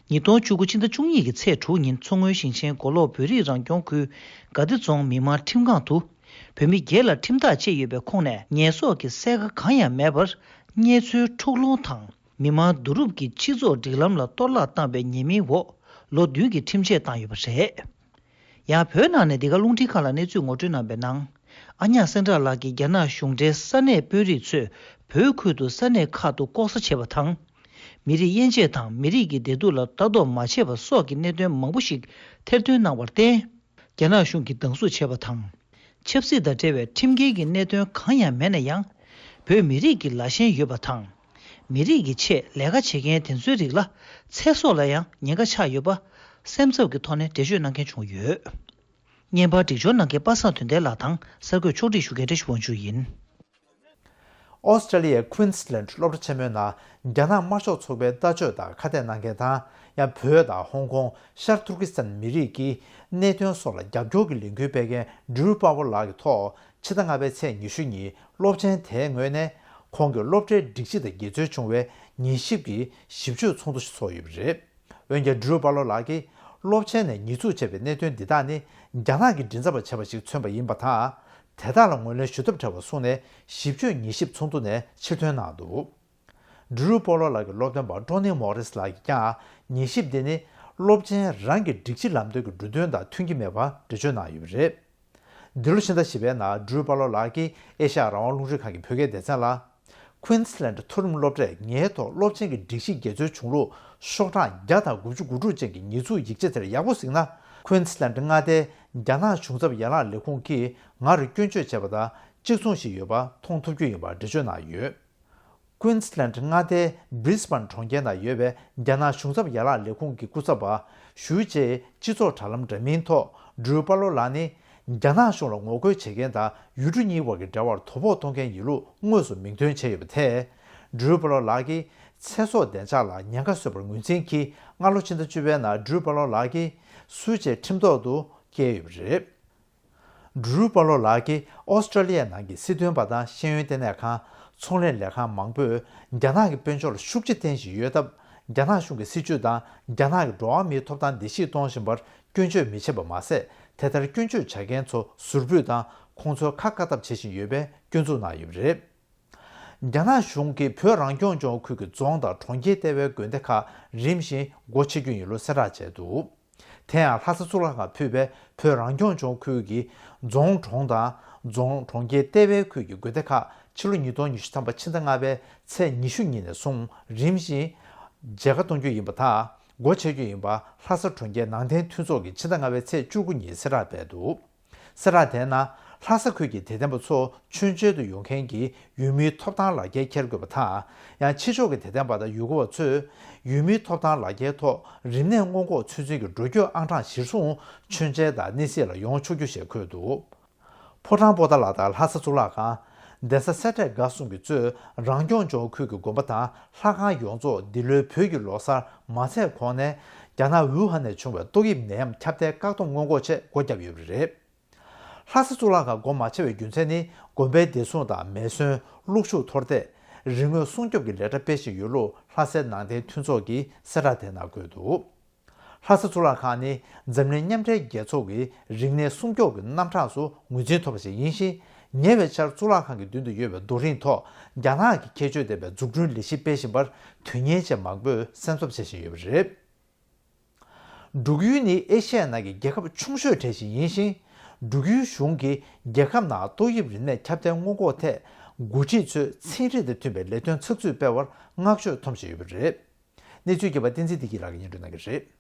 ཉིས་སྟོང་བཅུ་དགུ་ཕྱི་ཟླ་བཅུ་གཉིས་ཀྱི་ཚེས་དྲུག་ཉིན་མཚོ་སྔོན་ཞིང་ཆེན་མགོ་ལོག་བོད་རིགས་རང་སྐྱོང་ཁུལ་དགའ་བདེ་རྫོང་མི་དམངས་ཁྲིམས་ཁང་དུ། བོད་མི་བརྒྱད་ལ་ཁྲིམས་ཐག་བཅད་ཡོད་པའི་ཁོངས་ནས་ཉེས་གསོག་གི་གསལ་ཁ་གང་ཡང་མེད་པར། གཉེན་འཚོལ་འཁྲུག་སློང་དང་མི་མང་བསྡུ་རུབ་ཀྱིས་སྤྱི་ཚོགས་སྒྲིག་ལམ་ལ་གཏོར་བརླག་བཏང་བའི་ཉེས་མིང་འོག་ལོ་བདུན་གྱི་ཁྲིམས་ཆད་བཏང་ཡོད་པ་རེད། ཡང་བོད་ནང་ནས་འདི་ག་རླུང་འཕྲིན་ཁང་ལ་གནས་ཚུལ་ངོ་སྤྲོད་གནང་བའི་ནང་། ཨ་ཉག་སེང་བྲག་ལགས་ཀྱིས་རྒྱ་ནག་གཞུང་འབྲེལ་ས་གནས་དཔོན་རིགས་ཚོས་བོད་ཁུལ་དུ་ས་གནས་ཁག་ཏུ་ལྐོག་ཟ་བྱས་པ་དང་། མི་རིགས་དབྱེ་འབྱེད་དང་མི་རིགས་ཀྱི་བདེ་སྡུག་ལ་ལྟ་རྟོག་མ་བྱས་པ་སོགས་ཀྱི་གནད་དོན་མང་པོ་ཞིག་ཐེར་འདོན་གནང་བར་བརྟེན། རྒྱ་ནག་གཞུང་གིས་སྡང་ཟུག་བྱས་པ་དང་། ཆབ་སྲིད་དང་འབྲེལ་བའི་ཁྲིམས་འགལ་གྱི་གནད་དོན་གང་ཡང་མེད་ན་ཡང་། བོད་མི་རིགས་ཀྱི་ལ་ཞེན་ཡོད་པ་དང་། མི་རིགས་ཀྱི་ཆེད་ལས་ཀ་བྱེད་མཁན་དེ་ཚོའི་རིགས་ལ་ཚེ་སྲོག་ལ་ཡང་ཉེན་ཁ་ཆགས་ཡོད་པ། སེམས་འཚབ་ཀྱི་ཐོག་ནས་འགྲེལ་བརྗོད་གནང་མཁན་བྱུང་ཡོད། བརྙན་པར་སྒྲིག་སྦྱོར་གནང་མཁན་པ་སངས་དོན་ལྡན་ལགས་དང་གསར་འགོད་ཕྱོགས་སྒྲིག་ཞུ་མཁན་བཀྲ་ཤིས་དབང་ཕྱུག་ཡིན། ཨོ་སི་ཀྲེ་ལི་ཡའི་ཁུན་སི་ལན་སློབ་གྲྭ་ཆེན་མོའི་ནང་རྒྱ་ནག་དམར་ཤོག་ཚོགས་པའི་ལྟ་སྤྱོད་དང་ཁ་གཏད་གནང་མཁན་དང་ཡང་བོད་དང་ཧོང་ཀོང་ཤར་ཏུར་ཀི་སི་ཐན་མི་རིགས་ཀྱི་གནད་དོན་སོགས་ལ་རྒྱབ་སྐྱོར་གྱི་ལས་འགུལ་སྤེལ་མཁན་ཌྲུ་པ་བོ་ལགས་ཀྱི་ཐོག་ཕྱི་ཟླ་ལྔ་པའི་ཚེས་ཉི་ཤུ་ཉིན་སློབ་ཆེན་དེའི་ངོས་ནས་ཁོང་གི་སློབ་གྲྭའི་སྒྲིག་གཞི་དང་འགལ་འཛོལ་བྱུང་བའི་ཉན་ཞིབ་ཀྱི་ཞིབ་དཔྱོད་ཚོགས་འདུ་ཞིག་ཚོགས་ཡོད་པ་རེད། འོན་ཀྱང་ཌྲུ་པ་ལོ་ལགས་ཀྱིས་སློབ་ཆེན་ནས་ཉེས་འཛུགས་བྱས་པའི་གནད་དོན་འདི་དག་ནི་རྒྱ་ནག་གི་མགྲིན་ཚབ་པ་བྱས་པ་ཞིག་མཚོན་པ་ཡིན་པ་དང་། དེ་དག་ལ་ངོས་ལེན་ཞུ་ཐབས་བྲལ་བ་གསུངས་ནས་ཞིབ་དཔྱོད་ཉན་ཞིབ་ཚོགས་འདུ་ནས་ཕྱིར་ཐོན་གནང་འདུག་ཌྲུ་པོ་ལོ་ལགས་ཀྱི་སློབ་སྟོན་པ་ཀྲོ་ནི་མོ་རིས་ལགས་ཀྱིས་ཀྱང་ཉན་ཞིབ་འདི་ནི་སློབ་ཆེན་རང་གི་སྒྲིག་གཞི་ལམ་སྟོན་གྱི་འབྲུ་དོན་དང་མཐུན་གྱི་མེད་པ་འགྲེལ་བརྗོད་གནང་ཡོད་པ་རེད། འདི་ལོ་ཕྱི་ཟླ་བཞི་པའི་ནང་ཌྲུ་པ་ལོ་ལགས་ཀྱིས་ཨེ་ཤ་ཡ་རང་དབང་རླུང་འཕྲིན་ཁང་གི་བོད་སྐད་སྡེ་ཚན་ལ། Queensland མཐོ་རིམ་སློབ་གྲྭས་ངའི་ཐོག་སློབ་ཆེན་གྱི་སྒྲིག་གཞི་འགལ་འཛོལ་བྱུང་ལུགས་ཤོག་གྲངས་བརྒྱ་དང་དགུ་བཅུ་གོ་དྲུག་ཅན་གྱི་ཉེས་འཛུགས་ཡིག་ཆ་དེར་ཡག་པོ་གཟིགས་ན། Queensland མངའ་སྡེའི་རྒྱ་ནག་གཞུང་ཚབ་ཡན་ལག་ལས་ཁུངས་ཀྱིས་ང་རུ་སྐྱོན་བརྗོད་བྱས་པ་དང་གཅིག་མཚུངས་ཤིག་ཡོད་པ་མཐོང་ཐུབ་རྒྱུ་ཡིན་པ་འགྲེལ་བརྗོད་གནང་ཡོད། Queensland མངའ་སྡེའི་Brisbane གྲོང་ཁྱེར་ནང་ཡོད་པའི་རྒྱ་ནག་གཞུང་ཚབ་ཡན་ལག་ལས་ཁུངས་ཀྱི་སྐུ་ཚབ་པ་ཞུའུ་ཅེས་སྤྱི་ཚོགས་དྲ་ལམ་འདྲ་མིན་ཐོག་Drew Barlow ལགས་ནི། རྒྱ་ནག་གཞུང་ལ་ངོ་རྒོལ་བྱེད་མཁན་དང་ཡུལ་གྲུ་གཉིས་བར་གྱི་འབྲེལ་བར་དོ་ཕོག་གཏོང་མཁན་ཡིན་ལུགས་དངོས་སུ་མིང་འདོན་བྱས་ཡོད་པ་དེས། Drew Barlow ལགས་ཀྱིས་ཚེ་སྲོག་བདེ་འཇགས་ལ་ཉེན་ཁ་བཟོས་པར་ངོས་འཛིན་གྱིས། སྔ་ལོ་ཕྱི་ཟླ་བཅུ་པའི་ནང་Drew Barlow ལགས་ཀྱིས་སུའུ་ཅེ་ཁྲིམས་ཐོག་ཏུ་བསྐྱལ་ཡོད་པ་རེད། Drew Barlow ལགས་ཀྱིས་ཨོ་སི་ཀྲོ་ལི་ཡའི་ནང་གི་སྲིད་དོན་པ་དང་ཤེས་ཡོན་ལྟེ་གནས་ཁང་། ཚོང་ལས་ལས་ཁང་མང་པོས་རྒྱ་ནག་གི་དཔལ་འབྱོར་ལ་ཤུགས་རྐྱེན་བསྟེན་བཞིན་ཡོད་སྟབས། རྒྱ་ནག་གཞུང་གི་སྲིད་ཇུས་དང་རྒྱ་ནག་གི་འགྲོ་བ་མིའི་ཐོབ་ཐང་འདི་ཞིག་གཏོང་བཞིན་པར་སྐྱོན་བརྗོད་མི་བྱེད་པ་མ་ཟད། དེ་ལྟར་སྐྱོན་བརྗོད་བྱ་མཁན་ཚོ་ཟུར་ཕུད་དང་ཁོང་ཚོའི་ཁ་བཀག་ཐབས་བྱེད་བཞིན་ཡོད་པའི་སྐྱོན་འཛུགས་གནང་ཡོད་པ་རེད། རྒྱ་ནག་གཞུང་གིས་བོད་རང་སྐྱོང་ལྗོངས་ཁུལ་གྱི་རྫོང་དང་གྲོང་ཁྱེར་ལྟེ་བའི་དགོན་སྡེ་ཁག་རིམ་བཞིན་སྒོ་ཕྱེ་རྒྱུ་ཡིན་ལུགས་གསལ་བསྒྲགས་བྱས་འདུག་དེ་ཡང་ལྷ་ས་གཙུག་ལག་ཁང་ཕུད་པའི་བོད་རང་སྐྱོང་ལྗོངས་ཁུལ་གྱི་རྫོང་གྲོང་དང་རྫོང་གྲོང་ཁྱེར་ལྟེ་བའི་ཁུལ་གྱི་དགོན་སྡེ་ཁག་ཕྱི་ལོ་ཉིས་སྟོང་ཉི་ཤུ་ཐམ་པ་ཕྱི་ཟླ་ལྔ་པའི་ཚེས་ཉི་ཤུ་ཉིན་ནས་བཟུང་རིམ་བཞིན་མཇལ་ཁ་གཏོང་རྒྱུ་ཡིན་པ་དང་སྒོ་ཕྱེ་རྒྱུ་ཡིན་པ་ལྷ་ས་གྲོང་ཁྱེར་ནང་བསྟན་མཐུན་ཚོགས་ཀྱིས་ཕྱི་ཟླ་ལྔ་པའི་ཚེས་བཅུ་དགུ་ཉིན་གསལ་བསྒྲགས་སྤེལ་འདུག་གསལ་བསྒྲགས་དེའི་ནང་ལྷ་ས་ཁུལ་གྱི་དད་ལྡན་པ་ཚོ་མཆོད་མཇལ་དུ་ཡོང་མཁན་གྱི་ཡུལ་མིའི་ཐོབ་ཐང་ལག་འཁྱེར་འཁྱེར་དགོས་པ་དང་། ཡང་ཕྱི་ཕྱོགས་ཀྱི་དད་ལྡན་པ་དང་ཡུལ་སྐོར་བ་ཚོས་ཡུལ་མིའི་ཐོབ་ཐང་ལག་འཁྱེར་ཐོག་རིམས་ནད་སྔོན་འགོག་ཚོད་འཛིན་གྱི་འགྲོ་སྐྱོད་ཨང་གྲངས་གཞིར་བཟུང་མཆོད་མཇལ་དང་གནས་གཟིགས་ལ་ཡོང་ཆོག་རྒྱུ་ཞེས་འཁོད་འདུག་ཕོ་བྲང་པོ་ཏཱ་ལ་དང་ལྷ་ས་གཙུག་ལག་ཁང་། གདན་ས་སེ་འབྲས་དགའ་གསུམ་གྱིས་གཙོས་རང་སྐྱོང་ལྗོངས་ཁུལ་གྱི་དགོན་པ་དང་ལྷ་ཁང་ཡོངས་རྫོགས་འདི་ལོའི་བོད་ཀྱི་ལོ་གསར་མ་ཚད་གོང་ནས་རྒྱ་ནག་ཝུ་ཧན་ནས་བྱུང་བའི་ཏོག་དབྱིབས་ནད་ཡམས་ཁྱབ་གདལ་བཀག་སྡོམ་སྔོན་འགོག་ཆེད་སྒོ་བརྒྱབ་ཡོད་པ་རེད། ལྷ་ས་གཙུག་ལག་ཁང་སྒོ་མ་ཕྱེ་བའི་རྒྱུ་མཚན་ནི་དགོན་པའི་བདེ་སྲུང་དང་མེ་ཟོན། གློག་ཤུགས་འཐོར་འདེད། རིག་དངོས་སྲུང་སྐྱོབ་ཀྱི་ལས་གྲྭ་སྤེལ་བཞིན་ཡོད་ལུགས་ལྷ་སའི་ནང་བསྟན་མཐུན་ཚོགས་ཀྱིས་གསལ་བསྒྲགས་དེའི་ནང་བཀོད་འདུག་ལྷ་ས་གཙུག་ལག་ཁང་ནི་འཛམ་གླིང་མཉམ་འབྲེལ་རྒྱལ་ཚོགས་ཀྱི་རིག་གནས་སྲུང་སྐྱོབ་ཀྱི་རྣམ་གྲངས་སུ་ངོས་འཛིན་ཐོབ་པ་ཞིག་ཡིན་ཞིང་། ཉེ་བའི་ཆར་གཙུག་ལག་ཁང་གི་མདུན་དུ་ཡོད་པའི་རྡོ་རིང་ཐོག་རྒྱ་ནག་གི་ཁྱད་ཆོས་ལྡན་པའི་འཛུགས་སྐྲུན་ལས་གཞི་སྤེལ་བཞིན་པར་དོན་གཉེར་ཆེ་མང་པོས་སེམས་འཚབ་བྱེད་བཞིན་ཡོད་པ་རེད། འབྲུག་ཡུལ་ནི་ཨེ་ཤི་ཡའི་ནང་གི་རྒྱལ་ཁབ་ཆུང་ཤོས་གྲས་ཤིག་ཡིན་ཞིང་། འབྲུག་ཡུལ་གཞུང་གིས་རྒྱལ་ཁབ་ནང་ཏོག་དབྱིབས་རིམས་ནད་ཁྱབ་གདལ་སྔོན་འགོག་ཐད་འགོ་ཁྲིད་ཚོས་ཚན་རིག་དང་མཐུན་པའི་ལས་དོན་ཚགས་ཚུད་སྤེལ་བར་བསྔགས་བརྗོད་ཐོན་བཞིན་ཡོད་པ་རེད། གནས་ཚུལ་རྒྱས་པ་བསྟན་འཛིན་བདེ་སྐྱིད་ལགས་ཀྱིས་སྙན་སྒྲོན་གནང་གི་རེད།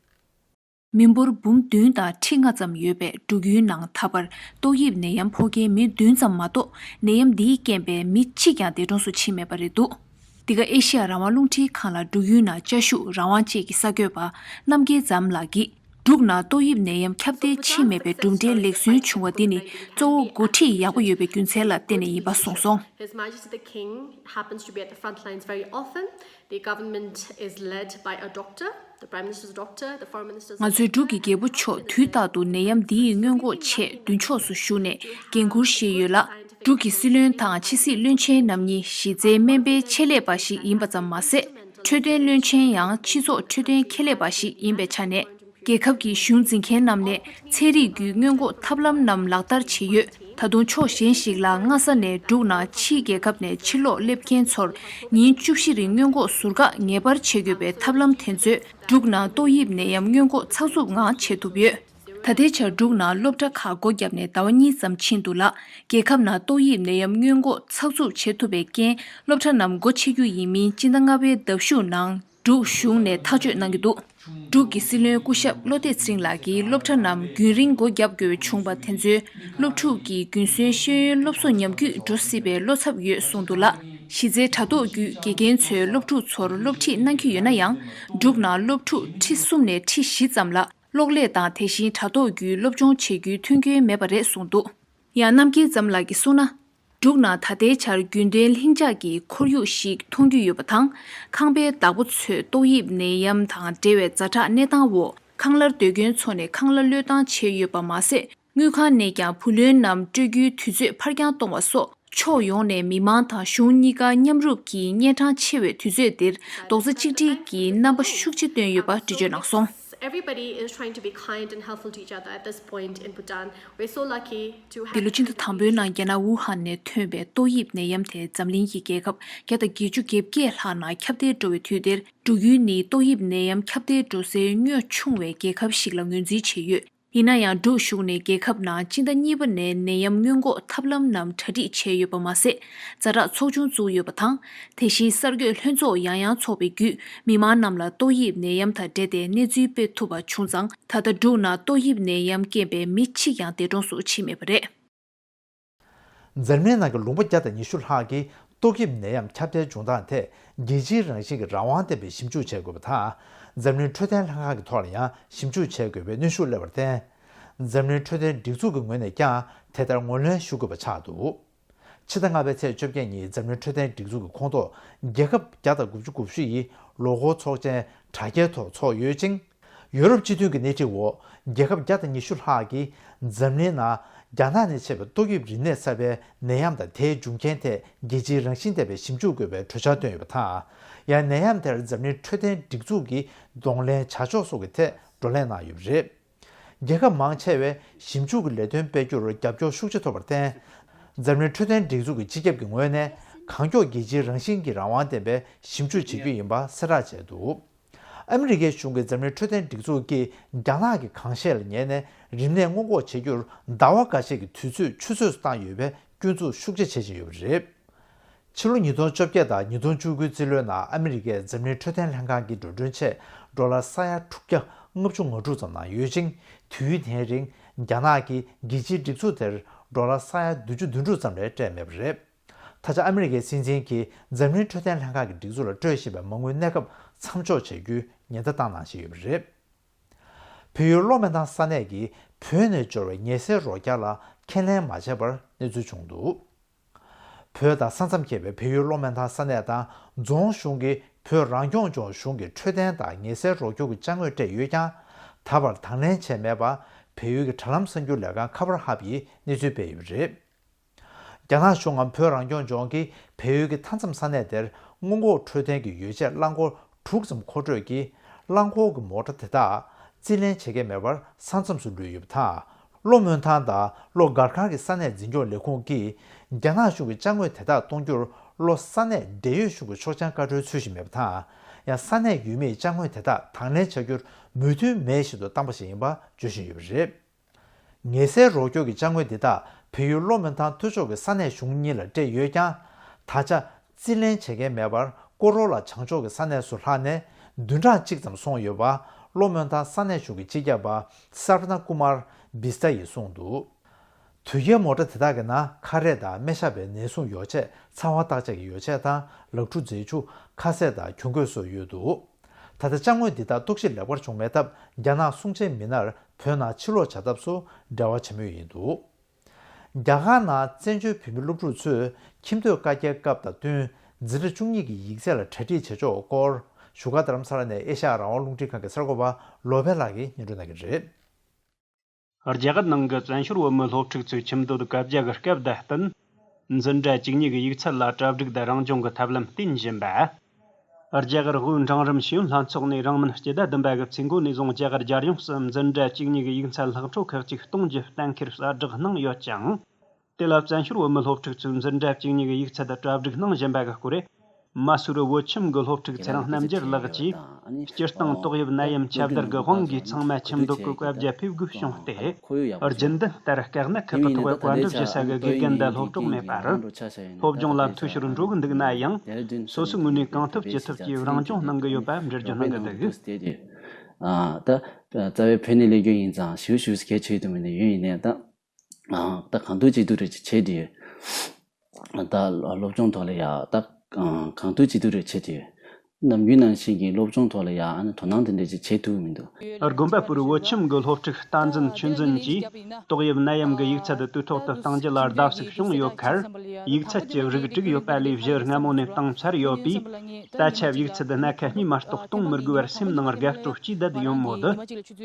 མི་འབོར་འབུམ་བདུན་དང་ཁྲི་ལྔ་ཙམ་ཡོད་པའི་འབྲུག་ཡུལ་ནང་ད་བར་ཏོག་དབྱིབས་ནད་ཡམས་ཕོག་མཁན་མི་བདུན་ཙམ་མ་གཏོགས་ནད་ཡམས་འདིའི་རྐྱེན་པས་མི་གཅིག་ཀྱང་འདས་གྲོངས་སུ་ཕྱིན་མེད་པ་རེད་འདུག་འདི་ག་ཨེ་ཤི་ཡ་རང་དབང་རླུང་འཕྲིན་ཁང་ལ་འབྲུག་ཡུལ་ནང་བཅའ་བཞུགས་རང་དབང་ཅེས་ཀྱི་གསར་འགོད་པ་རྣམ་རྒྱལ་ཛམ་ལགས་ཀྱིས། འབྲུག་ནང་ཏོག་དབྱིབས་ནད་ཡམས་ཁྱབ་གདལ་ཕྱིན་མེད་པའི་གྲུབ་འབྲས་ལེགས་སོན་བྱུང་བ་འདི་ནི་གཙོ་བོ་འགོ་ཁྲིད་ཡག་པོ་ཡོད་པའི་རྒྱུ་མཚན་ལ་བརྟེན་ནས་ཡིན་པ་གསུངས་སོང་། His Majesty the King happens to be at the front lines very often. The government is led by a doctor, the Prime Minister's doctor, the Foreign Minister's ང་ཚོའི་འབྲུག་གི་རྒྱལ་པོ་མཆོག་དུས་རྟག་ཏུ་ནད་ཡམས་འདིའི་སྔོན་འགོག་ཆེད་མདུན་ཕྱོགས་སུ་བཞུགས་ནས་འགན་འཁུར་བཞེས་ཡོད་ལ། འབྲུག་གི་སྲིད་བློན་དང་ཕྱི་སྲིད་བློན་ཆེན་རྣམ་གཉིས་གཞི་རྩའི་སྨན་པའི་ཆེད་ལས་པ་ཞིག་ཡིན་པ་ཙམ་མ་ཟད། འཕྲོད་བསྟེན་བློན་ཆེན་ཡང་སྤྱི་ཚོགས་འཕྲོད་བསྟེན་ཁྱད་ལས་པ་ཞིག་ཡིན་པའི་ཆ་ནས། རྒྱལ་ཁབ་ཀྱི་གཞུང་འཛིན་མཁན་རྣམས་ནས་ཚན་རིག་བརྒྱུད་སྔོན་འགོག་ཐབས་ལམ་རྣམས་ལག་བསྟར་བྱས་ཡོད། ད་དུང་ཕྱོགས་གཞན་ཞིག་ལ་སྔ་ས་ནས་འབྲུག་ནང་ཕྱིའི་རྒྱལ་ཁབ་ནས་ཕྱིར་ལོག་སླེབས་མཁན་ཚོར་ཉིན་བཅུ་བཞི་རིང་སྔོན་འགོག་ཟུར་བཀག་ངེས་པར་བྱེད་དགོས་པའི་ཐབས་ལམ་དེ་ཚོས་འབྲུག་ནང་ཏོག་དབྱིབས་ནད་ཡམས་སྔོན་འགོག་ཚགས་ཚུད་ངང་བྱེད་ཐུབ་ཡོད། ད་ལྟའི་ཆར་འབྲུག་ནང་སློབ་གྲྭ་ཁག་སྒོ་བརྒྱབ་ནས་ཟླ་བ་གཉིས་ཙམ་ཕྱིན་འདུག་ལ། རྒྱལ་ཁབ་ནང་ཏོག་དབྱིབས་ནད་ཡམས་སྔོན་འགོག་ཚགས་ཚུད་བྱེད་ཐུབ་པའི་རྐྱེན་སློབ་གྲྭ་རྣམས་སྒོ་ཕྱེ་རྒྱུ་ཡིན་མིན་སྤྱི་ཟླ་ལྔ་པའི་ཟླ་གཞུག་ནང་འབྲུག་གཞུང་ནས་ཐག་གཅོད་གནང་གི་འདུག་འབྲུག་གི་སྲིད་བློན་སྐུ་ཞབས་བློ་བདེ་ཚེ་རིང་ལགས་ཀྱིས་སློབ་གྲྭ་རྣམས་རྒྱུན་རིང་སྒོ་བརྒྱབ་དགོས་བྱུང་བ་དེ་ཚོས་སློབ་ཕྲུག་གི་རྒྱུན་སྲོལ་ཤེས་ཡོན་སློབ་གསོ་ཉམས་རྒུད་འགྲོ་སྲིད་པའི་བློ་འཚབ་ཡོད་གསུངས་འདུག་ལ། གཞི་རྩའི་དྲ་ཐོག་བརྒྱུད་དགེ་རྒན་ཚོས་སློབ་ཕྲུག་ཚོར་སློབ་ཁྲིད་གནང་གི་ཡོད་ན་ཡང་། འབྲུག་ནང་སློབ་ཕྲུག་ཁྲི་གསུམ་ནས་ཁྲི་བཞི་ཙམ་ལ་གློག་ཀླད་དང་དེ་བཞིན་དྲ་ཐོག་བརྒྱུད་སློབ་སྦྱོང་བྱེད་རྒྱུའི་མཐུན་རྐྱེན་མེད་པ་རེད་གསུངས་འདུག་ཡང་རྣམ་རྒྱལ་ཛམ་ལགས་ཀྱིས་གསུངས་ན། འབྲུག་ནང་ད་ལྟའི་ཆར་རྒྱུན་ལྡན་ལྷིང་འཇགས་ཀྱི་ཁོར་ཡུག་ཞིག་མཐོང་རྒྱུ་ཡོད་པ་དང་། ཁང་པའི་བདག་པོ་ཚོས་ཏོག་དབྱིབས་ནད་ཡམས་དང་འབྲེལ་བའི་ཛ་དྲག་གནས་སྟངས་འོག་ཁང་གླར་སྡོད་མཁན་ཚོ་ནས་ཁང་གླ་བློས་བཏང་བྱས་ཡོད་པ་མ་ཟད། དངུལ་ཁང་ནས་ཀྱང་བུ་ལོན་རྣམས་སྤྲོད་རྒྱུའི་དུས་ཚོད་ཕར་འགྱངས་གཏོང་བ་སོགས་ཕྱོགས་ཡོངས་ནས་མི་མང་དང་གཞུང་གཉིས་ཀ་མཉམ་རུབ་ཀྱིས་གཉན་འཕྲང་ཆེ་བའི་དུས་ཚོད་འདིར་རྡོག་རྩ་གཅིག་སྒྲིལ་གྱི་རྣམ་པ་ཤུགས་ཆེ་བཏོན་ཡོད་པ་འགྲེལ་བརྗོད་གནང་སོང་། Everybody is trying to be kind and helpful to each other at this point in Bhutan. We're so lucky to have འདི་ལོ་སྤྱི་ཟླ་དང་པོའི་ནང་རྒྱ་ནག་ཝུ་ཧན་ནས་ཐོན་པའི་ཏོག་དབྱིབས་ནད་ཡམས་དེ་འཛམ་གླིང་གི་རྒྱལ་ཁབ་བརྒྱ་དང་བརྒྱད་ཅུ་གྱ་བརྒྱད་ལྷག་ནང་ཁྱབ་གདལ་འགྲོ་བའི་དུས་འདིར། འབྲུག་ཡུལ་ནི་ཏོག་དབྱིབས་ནད་ཡམས་ཁྱབ་གདལ་འགྲོ་སའི་གཉོད་ཆུང་བའི་རྒྱལ་ཁབ་ཞིག་ལ་ངོས་འཛིན་བྱས་ཡོད། ཡིན་ན་ཡང་འབྲུག་གཞུང་ནས་རྒྱལ་ཁབ་ནང་སྤྱི་ཟླ་གཉིས་པ་ནས་ནད་ཡམས་སྔོན་འགོག་ཐབས་ལམ་རྣམས་གྲ་སྒྲིག་བྱས་ཡོད་པ་མ་ཟད། ཛ་དྲག་ཚོགས་ཆུང་བཙུགས་ཡོད་པ་དང་། དེ་བཞིན་གསར་འགོད་ལྷན་ཚོགས་ཡང་ཡང་འཚོགས་པའི་བརྒྱུད། མི་མང་རྣམས་ལ་ཏོག་དབྱིབས་ནད་ཡམས་དང་འབྲེལ་ཏེ་གནས་ཚུལ་སྤེལ་ཐུབ་པ་བྱུང་ཙང་། ད་ལྟ་འབྲུག་ནང་ཏོག་དབྱིབས་ནད་ཡམས་རྐྱེན་པས་མི་གཅིག་ཀྱང་འདས་གྲོངས་སུ་ཕྱིན་མེད་པ་རེད། འཛམ་གླིང་ནང་གི་ལུང་པ་བརྒྱ་དང་ཉི་ཤུ་ལྷག་གིས་ཏོག་དབྱིབས་ནད་ཡམས་ཁྱབ་གདལ་བྱུང་སྟངས་ཐད་རྒྱལ་སྤྱིའི་རང་བཞིན་གྱི་རང་དབང་ལྡན་པའི་ཞིབ་འཇུག་བྱེད་དགོས་པ་དང་། འཛམ་གླིང་འཕྲོད་བསྟེན་ལྷན་ཁང་གི་ཐོག་ལ་ཡང་ཞིབ་འཇུག་བྱེད་དགོས་པའི་གནོན་ཤུགས་སླེབས་པར་བརྟེན། འཛམ་གླིང་འཕྲོད་བསྟེན་སྒྲིག་འཛུགས་ཀྱི་ངོས་ནས་ཀྱང་དེ་ལྟར་ངོས་ལེན་ཞུ་དགོས་པ་ཆགས་འདུག་ཕྱི་ཟླ་ལྔ་པའི་ཚེས་བཅོ་བརྒྱད་ཉིན་འཛམ་གླིང་འཕྲོད་བསྟེན་སྒྲིག་འཛུགས་ཀྱི་ཁོངས་གཏོགས་རྒྱལ་ཁབ་བརྒྱ་དང་དགུ་བཅུ་གོ་བཞི་ཡིས་ལོ་འཁོར་ཚོགས་ཆེན་དྲ་རྒྱའི་ཐོག་འཚོགས་ཡོད་ཅིང་། ཡོ་རོབ་སྤྱི་མཐུན་གྱི་སྣེ་ཁྲིད་འོག་རྒྱལ་ཁབ་བརྒྱ་དང་ཉི་ཤུ་ལྷག་གིས་འཛམ་གླིང་ནང་རྒྱ་ནག་ནས་མཆེད་པའི་ཏོག་དབྱིབས་རིམས་ནད་གསར་པའི་ནད་ཡམས་དང་དེའི་འབྱུང་རྐྱེན་ཐད་རྒྱལ་སྤྱིའི་རང་བཞིན་ལྡན་པའི་ཞིབ་འཇུག་དགོས་པའི་གྲོས་འཆར་བཏོན་ཡོད་པ་དང་། ཡང་ནད་ཡམས་དེར་འཛམ་གླིང་འཕྲོད་བསྟེན་སྒྲིག་འཛུགས་ཀྱིས་གདོང་ལེན་བྱ་ཕྱོགས་སོགས་ཀྱི་ཐད་བགྲོ་གླེང་གནང་ཡོད་པ་རེད། རྒྱལ་ཁབ་མང་ཆེ་བས་ཞིབ་འཇུག་གི་ལས་དོན་སྤེལ་རྒྱུར་རྒྱབ་སྐྱོར་ཤུགས་ཆེ་ཐོབ་པར་བརྟེན། འཛམ་གླིང་འཕྲོད་བསྟེན་སྒྲིག་འཛུགས་ཀྱི་སྤྱི་ཁྱབ་ཀྱི་ངོས་ནས་གང་མགྱོགས་རྒྱལ་སྤྱིའི་རང་བཞིན་གྱི་རང་དབང་ལྡན་པའི་ཞིབ་འཇུག་བྱེད་རྒྱུ་ཡིན་པ་གསལ་བསྒྲགས་བྱས་འདུག་ཨ་མི་རི་ཀའི་གཞུང་གིས་འཛམ་གླིང་འཕྲོད་བསྟེན་སྒྲིག་འཛུགས་ཀྱིས་རྒྱ་ནག་གི་གང་ཤེད་ལ་ཉན་ནས་རིམས་ནད་སྔོན་འགོག་བྱེད་རྒྱུར་ཟླ་བ་འགའ་ཤས་ཀྱི་དུས་ཚོད་ཆུད་ཟོས་སུ་བཏང་ཡོད་པའི་སྐྱོན་འཛུགས་ཤུགས་ཆེ་བྱེད་བཞིན་ཡོད་པ་རེད། ཕྱི་ལོ་ཉིས་སྟོང་བཅོ་བརྒྱད་དང་ཉིས་སྟོང་བཅུ་དགུའི་རྩིས་ལོའི་ནང་ཨ་མི་རི་ཀས་འཛམ་གླིང་འཕྲོད་བསྟེན་ལྷན་ཁང་གི་འགྲོ་གྲོན་ཆེད་ཌོ་ལར་ས་ཡ་དྲུག་བརྒྱ་ལྔ་བཅུ་ང་དྲུག་ཙམ་གནང་ཡོད་ཅིང་། དུས་ཡུན་དེའི་རིང་རྒྱ་ནག་གིས་རྒྱལ་སྤྱིའི་སྒྲིག་འཛུགས་དེར་ཌོ་ལར་ས་ཡ་བདུན་ཅུ་དོན་དྲུག་ཙམ་ལས་སྤྲད་མེད་པ་རེད། ད་ཆ་ཨ་མི་རི་ཀའི་སྲིད་འཛིན་གྱིས་འཛམ་གླིང་འཕྲོད་བསྟེན་ལྷན་ཁང་གི་སྒྲིག་འཛུགས་ལ་སྤྲོད་བཞིན་པའི་མ་དངུལ་གནས་སྐབས་མཚམས་འཇོག་བྱ་རྒྱུའི་ཉེན་བརྡ་བཏང་གནང་བཞིན་ཡོད་པ་རེད། བལ་ཡུལ་གློ་སྨོན་ཐང་ས་གནས་ཀྱིས་བོད་ནས་འབྱོར་བའི་ངལ་སེལ་རོགས་སྐྱོར་ལ་ཁས་ལེན་མ་བྱས་པར་གནས་ཚུལ་བྱུང་འདུག་བོད་དང་ས་མཚམས་ཁེལ་བའི་བལ་ཡུལ་གློ་སྨོན་ཐང་ས་གནས་དང་རྫོང་གཞུང་གིས་བོད་རང་སྐྱོང་ལྗོངས་གཞུང་གི་འཕྲོད་བསྟེན་དང་ངལ་སེལ་རོགས་སྐྱོར་གྱི་ཅ་དངོས་སྤྲད་ཡོད་ཀྱང་། ད་བར་དང་ལེན་བྱས་མེད་པ་བལ་ཡུལ་གྱི་དྲ་ལམ་གསར་འགྱུར་ལས་ཁང་ཁ་པར་ཧབ་ཡིས་གནས་ཚུལ་སྤེལ་ཡོད་པ་རེད། རྒྱ་ནག་གཞུང་ངམ་བོད་རང་སྐྱོང་ལྗོངས་ཀྱིས་བལ་ཡུལ་གྱི་མཐའ་མཚམས་ས་གནས་དེར་སྔོན་འགོག་འཕྲོད་བསྟེན་གྱི་ཡོ་བྱད་རླངས་འཁོར་དྲུག་ཙམ་མཁོ་སྤྲོད་ཀྱིས་རླངས་འཁོར་གྱི་མོ་ཊ་དེ་དག་རྩིས་ལེན་བྱེད་མཁན་མེད་པར་ས་མཚམས་སུ་ལུས་ཡོད་པ་དང་། གློ་སྨོན་ཐང་དང་གློ་སྒར་མཁར་གྱི་ས་གནས་འཛིན་སྐྱོང་ལས་ཁུངས་ཀྱིས་རྒྱ་ནག་གཞུང་གི་ཅ་དངོས་དེ་དག་གཏོང་རྒྱུར་ལྷོ་ས་གནས་འབྲེལ་ཡོད་གཞུང་གི་ཆོག་མཆན་བཀའ་འཁྲོལ་ཚུལ་བཞིན་མེད་པ་དང་། ཡང་ས་གནས་ཡུལ་མིས་ཅ་དངོས་དེ་དག་དང་ལེན་བྱ་རྒྱུར་མོས་མཐུན་མེད་བཞིན་དུ་བཏང་པ་ཞིག་ཡིན་པ་བརྗོད་བཞིན་ཡོད་པ་རེད། ངལ་སེལ་རོགས་སྐྱོར་གྱི་ཅ་དངོས་འདི་དག་བལ་ཡུལ་གློ་སྨོན་ཐང་མཐོ་ཕྱོགས་ཀྱི་ས་གནས་གཞུང་གཉིས་ལ་སྤྲད་ཡོད་ཀྱང་། ད་ཆ་རྩིས་ལེན་བྱེད་མཁན་མེད་པར་ཀོ་རོ་ལ་བྱང་ཕྱོགས་ཀྱི་ས་གནས་སུ་ལྷག་ནས་བདུན་ཕྲག་གཅིག་ཙམ་སོང་ཡོད་པ་གློ་སྨོན་ཐང་ས་གནས་གཞུང་གི་སྤྱི་ཁྱབ་པ་སར་ན་ཀུ་མར་བིས་ཏཱ་ཡིས་གསུངས་འདུག་དོས་སྐྱེལ་མོ་ཊ་དེ་དག་གི་ནང་ཁ་རས་དང་སྨན་ཞབས་པའི་ནད་སྲུང་ཡོ་བྱད། ཚ་བ་བརྟག་དཔྱད་ཀྱི་ཡོ་བྱད་དང་ལག་འཁྲུ་རྫས་འཇུ། ཁ་ཟས་དང་གྱོན་གོས་སོགས་ཡོད་འདུག་ད་ལྟ་ཅ་དངོས་འདི་དག་གཏོགས་གཞི་ལེགས་པར་བྱུང་མེད་སྟབས། རྒྱ་ནག་སྲུང་བྱའི་མི་སྣར་བོད་ནང་ཕྱིར་ལོག་བྱ་ཐབས་སུ་འབྲེལ་བ་བྱེད་མུས་ཡིན་འདུག་རྒྱ་གར་ནང་བཙན་བྱོལ་བོད་མི་སློབ་ཕྲུག་ཚོས་ཁྱིམ་སྡོད་བཀའ་རྒྱའི་སྐབས་དང་བསྟུན། འཛིན་གྲྭ་བཅུ་གཉིས་ཀྱི་ཡིག་ཚད་ལ་གྲ་སྒྲིག་བྱེད་ཕྱོགས་སྐོར། བཞུགས་སྒར་རྡ་རམ་ས་ལ་ནས་ཨེ་ཤ་ཡ་རང་དབང་རླུང་འཕྲིན་ཁང་གི་གསར་འགོད་པ་བློ་བྷེ་ལགས་ཀྱིས་སྙན་སྒྲོན་གནང་གི་རེད། རྒྱ་གར་ནང་གི་བཙན་བྱོལ་བོད་མི་སློབ་ཕྲུག་ཚོས་ཁྱིམ་སྡོད་བཀའ་རྒྱ་གི་སྐབས་དང་བསྟུན། འཛིན་གྲྭ་བཅུ་གཉིས་ཀྱི་ཡིག་ཚད་ལ་གྲ་སྒྲིག་དང་རང་སྦྱོང་གི་ཐབས་ལམ་སྟོན་བཞིན་པ། རྒྱ་གར་དབུས་འབྲིང་རིམ་ཤེས་ཡོན་ལྷན་ཚོགས་ནས་རིང་མིན་སྤྱི་ཟླ་བདུན་པ་གི་ཚེས་འགོ་ནས་བཟུང་རྒྱ་གར་རྒྱལ་ཡོངས་སུ་འཛིན་གྲྭ་བཅུ་གཉིས་ཀྱི་ཡིག་ཚད་ལྷག་འཕྲོ་ཁག་ཅིག་གཏོང་རྒྱུ་གཏན་འཁེལ་གསལ་བསྒྲགས་གནང་ཡོད་ཅིང་། དེ་ལ་བཙན་བྱོལ་བོད་མི་སློབ་ཕྲུག་ཚོས་འཛིན་གྲྭ་བཅུ་གཉིས་ཀྱི་ཡིག་ཚད་དུ་གྲ་སྒྲིག་གནང་བཞིན་པ་གི་སྐོར། མ་སུ་རི་བོད་ཁྱིམ་གྱི་སློབ་ཕྲུག་ཚེ་རིང་རྣམ་རྒྱལ་ལགས་ཀྱིས། སྤྱིར་བཏང་ཏོག་དབྱིབས་ནད་ཡམས་ཁྱབ་གདལ་གྱི་དབང་གིས་ཚང་མ་ཁྱིམ་སྡོད་ཀྱི་བཀའ་རྒྱ་ཕེབས་དགོས་བྱུང་སྟེ། རྒྱུན་ལྡན་ལྟར་དཀའ་གནད་ཁག་གི་ཐོག་བཀའ་འགྲུབ་ཞུ་ས་གི་དགེ་རྒན་དང་སློབ་གྲོགས་མེད་པར། སློབ་སྦྱོང་ལ་འཐུས་ཤོར་འགྲོ་གི་འདུག་ན་ཡང་། སོ་སོའི་ངོས་ནས་གང་ཐུབ་ཅི་ཐུབ་ཀྱིས་རང་སྦྱོང་གནང་གི་ཡོད་པ་འགྲེལ་བརྗོད་གནང་གི་འདུག་ད་རྩ་བའི་བོད་ནས་སླེབས་རྒྱུ་ཡིན་ཙང་ཞིབ་ཞིབ་གལ་ཆེ་དུ་མིན་ནས་ཡོད་ཡིན་ནའི་ད། ད་གང་ཐུབ་ཅི་ཐུབ་རེ་བྱེད་དེ། ད་སློབ་སྦྱོང་ཐོག་ལ་ཡ་ད་གང་ཐུབ་ཅི་ཐུབ་རེ་བྱེད་དེ། ནམ་རྒྱུན་ནང་བཞིན་གྱི་སློབ་སྦྱོང་ཐོག་ལ་ཡ་ཨ་ནི་དོ་སྣང་དེ་འདྲ་ཅིག་བྱེད་ཐུབ་མི་འདུག་དགོན་པ་པུར་བོད་ཁྱིམ་གྱི་སློབ་ཕྲུག་བསྟན་འཛིན་ཆོས་འཛིན་གྱིས་ཏོག་དབྱིབས་ནད་ཡམས་ཀྱི་ཡིག་ཚད་དུས་ཐོག་ཏུ་གཏང་རྒྱུ་ལ་བརྡབ་གསིག་བྱུང་ཡོད་ཁར། ཡིག་ཚད་ཀྱི་རིགས་དྲུག་ཡོད་པ་ལས་བཞི་སྔ་མོ་ནས་བཏང་ཚར་ཡོད་པས། ད་ཆ་ཡིག་ཚད་སྣ་ཁ་གཉིས་མ་གཏོགས་གཏོང་མི་དགོས་པར་སེམས་ནང་དགའ་སྤྲོ་སྐྱེས་བསྡད་ཡོད་མོད།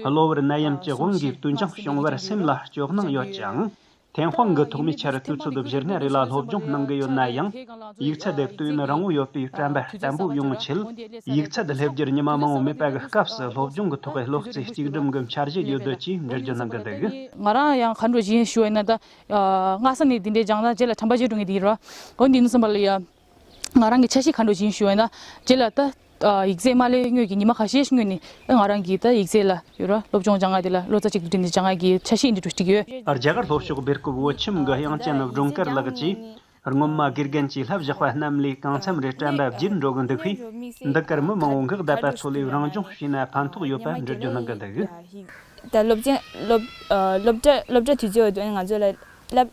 གློ་བུར་ནད་ཡམས་ཀྱི་དབང་གིས་དུས་འགྱངས་བྱུང་བར་སེམས་ལ་སྐྱོ་སྣང་ཡོད་ཅིང་། ཐེན་ཧོང་གི་ཐོག་མའི་ཆར་དུས་ཚོད་བཞི་ལྔ་རེ་ལ་སློབ་སྦྱོང་གནང་གི་ཡོད་ན་ཡང་། ཡིག་ཚད་དེ་དུས་ཡུན་རིང་བོ་ཡོད་པས་དྲན་པ་བརྟན་པོ་ཡོང་ཆེད། ཡིག་ཚད་སླེབས་རྒྱུར་ཉི་མ་མང་བོ་མེད་པ་གི་སྐབས་སུ་སློབ་སྦྱོང་གི་ཐོག་གི་བློ་རྩེ་གཅིག་སྒྲིམ་གྱི་འཆར་གཞི་ཡོད་འདོད་ཀྱིས་འགྲེལ་བརྗོད་གནང་གི་འདུག་ང་རང་ཡང་ག་འདྲ་ཞིག་ཡིན་ཞུ་བ་ཡིན་ན་ད། སྔ་ས་ནས་དེ་འདྲའི་སྦྱངས་ན་རྗེས་ལ་དྲན་པ་བརྗེད་འགྲོ་ངེས་དེ་ཡིན་ར། འོན་ཏེ་ཡིན་ཙམ་པ་ལ་ཡ། ང་རང་གི་འཆར་གཞི་ག་འདྲ་ཞིག་ཡིན་ཞུ་བ་ཡིན་ན། རྗེས་ལ་ད། ཡིག་ཚད་མ་སླེབས་སྔོན་གྱི་ཉི་མ་ཁ་ཤས་སྔོན་ནས་ང་རང་གིས་ད་ཡིག་ཚད་ལ་ཡོད་ར་སློབ་སྦྱོང་སྦྱང་ཡ་དེ་ལ་ལོ་ཙཱ་གཅིག་ཏུ་འགྲིམས་ནས་སྦྱང་ཡ་གི་འཆར་གཞི་འདི་འདྲ་བསྒྲིགས་ཡོད། རྒྱ་གར་ལྷོ་ཕྱོགས་སྦེལ་ཀོབ་བོད་ཁྱིམ་གྱི་དབྱངས་ཅན་སྒྲོལ་དཀར་ལགས་ཀྱིས། སྔོན་མ་དགེ་རྒན་གྱིས་བསླབ་བཞག་པ་རྣམས་ལས་གང་འཚམ་རེ་དྲན་པ་བརྗེད་འགྲོ་གི་འདུག་པས། འདི་གར་མི་མང་བོ་འགག་བསྡད་པ་ཚོ་ལས་རང་སྦྱོང་བྱས་ན་ཕན་ཐོགས་ཡོད་པ་འགྲེལ་བརྗོད་གནང་གི་འདུག། ད་སློབ་ཚན་སློབ་ཨ་སློབ་གྲྭ་སློབ་གྲྭ་དུས་ཚོད་འོས་འདུག་ཨ་ནི་ང་ཚོ་ལ་བསླབ་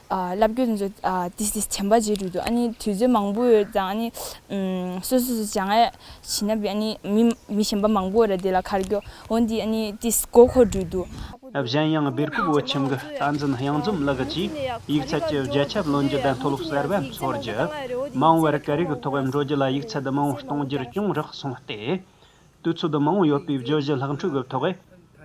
ཨ་བསླབ་རྒྱུ་དེ་ཚོ་ཨ་ཏིས་ཏིས་ཚན་པ་བརྗེ་འགྲོ་འདུག་ཨ་ནི་དུས་ཚོད་མང་པོ་ཡོད་ཙང་ཨ་ནི་ཨམ་སོ་སོ་སོ་སྦྱང་ཡ་བྱིན་ན་ཨ་ནི་མི་མི་གཞན་པ་མང་པོ་ར་དེ་ལ་ཁར་གྱོ་འོན་ཏེ་ཨ་ནི་ཏིས་མགོ་འཁོར་འགྲོ་འདུག། གཞན་ཡང་སྦེལ་ཀོབ་བོད་ཁྱིམ་གྱི་བསྟན་འཛིན་གཡང་འཛོམས་ལགས་ཀྱིས་ཡིག་ཚད་ཀྱི་བརྒྱ་ཁྱབ་ལོན་རྒྱུ་དང་མཐོ་སློབ་གསར་པ་འཚོགས་རྒྱུ། མ་འོངས་པར་སྐད་རིགས་ཀྱི་ཐོག་འགྲོ་རྒྱུ་ལ་ཡིག་ཚད་མང་བོ་གཏོང་རྒྱུར་ཅུང་རག་སོང་སྟེ། དུས་ཚོད་མང་བོ་ཡོད་པའི་བརྗོད་གཞི་ལྷག་འཕྲོ་གི་ཐོག་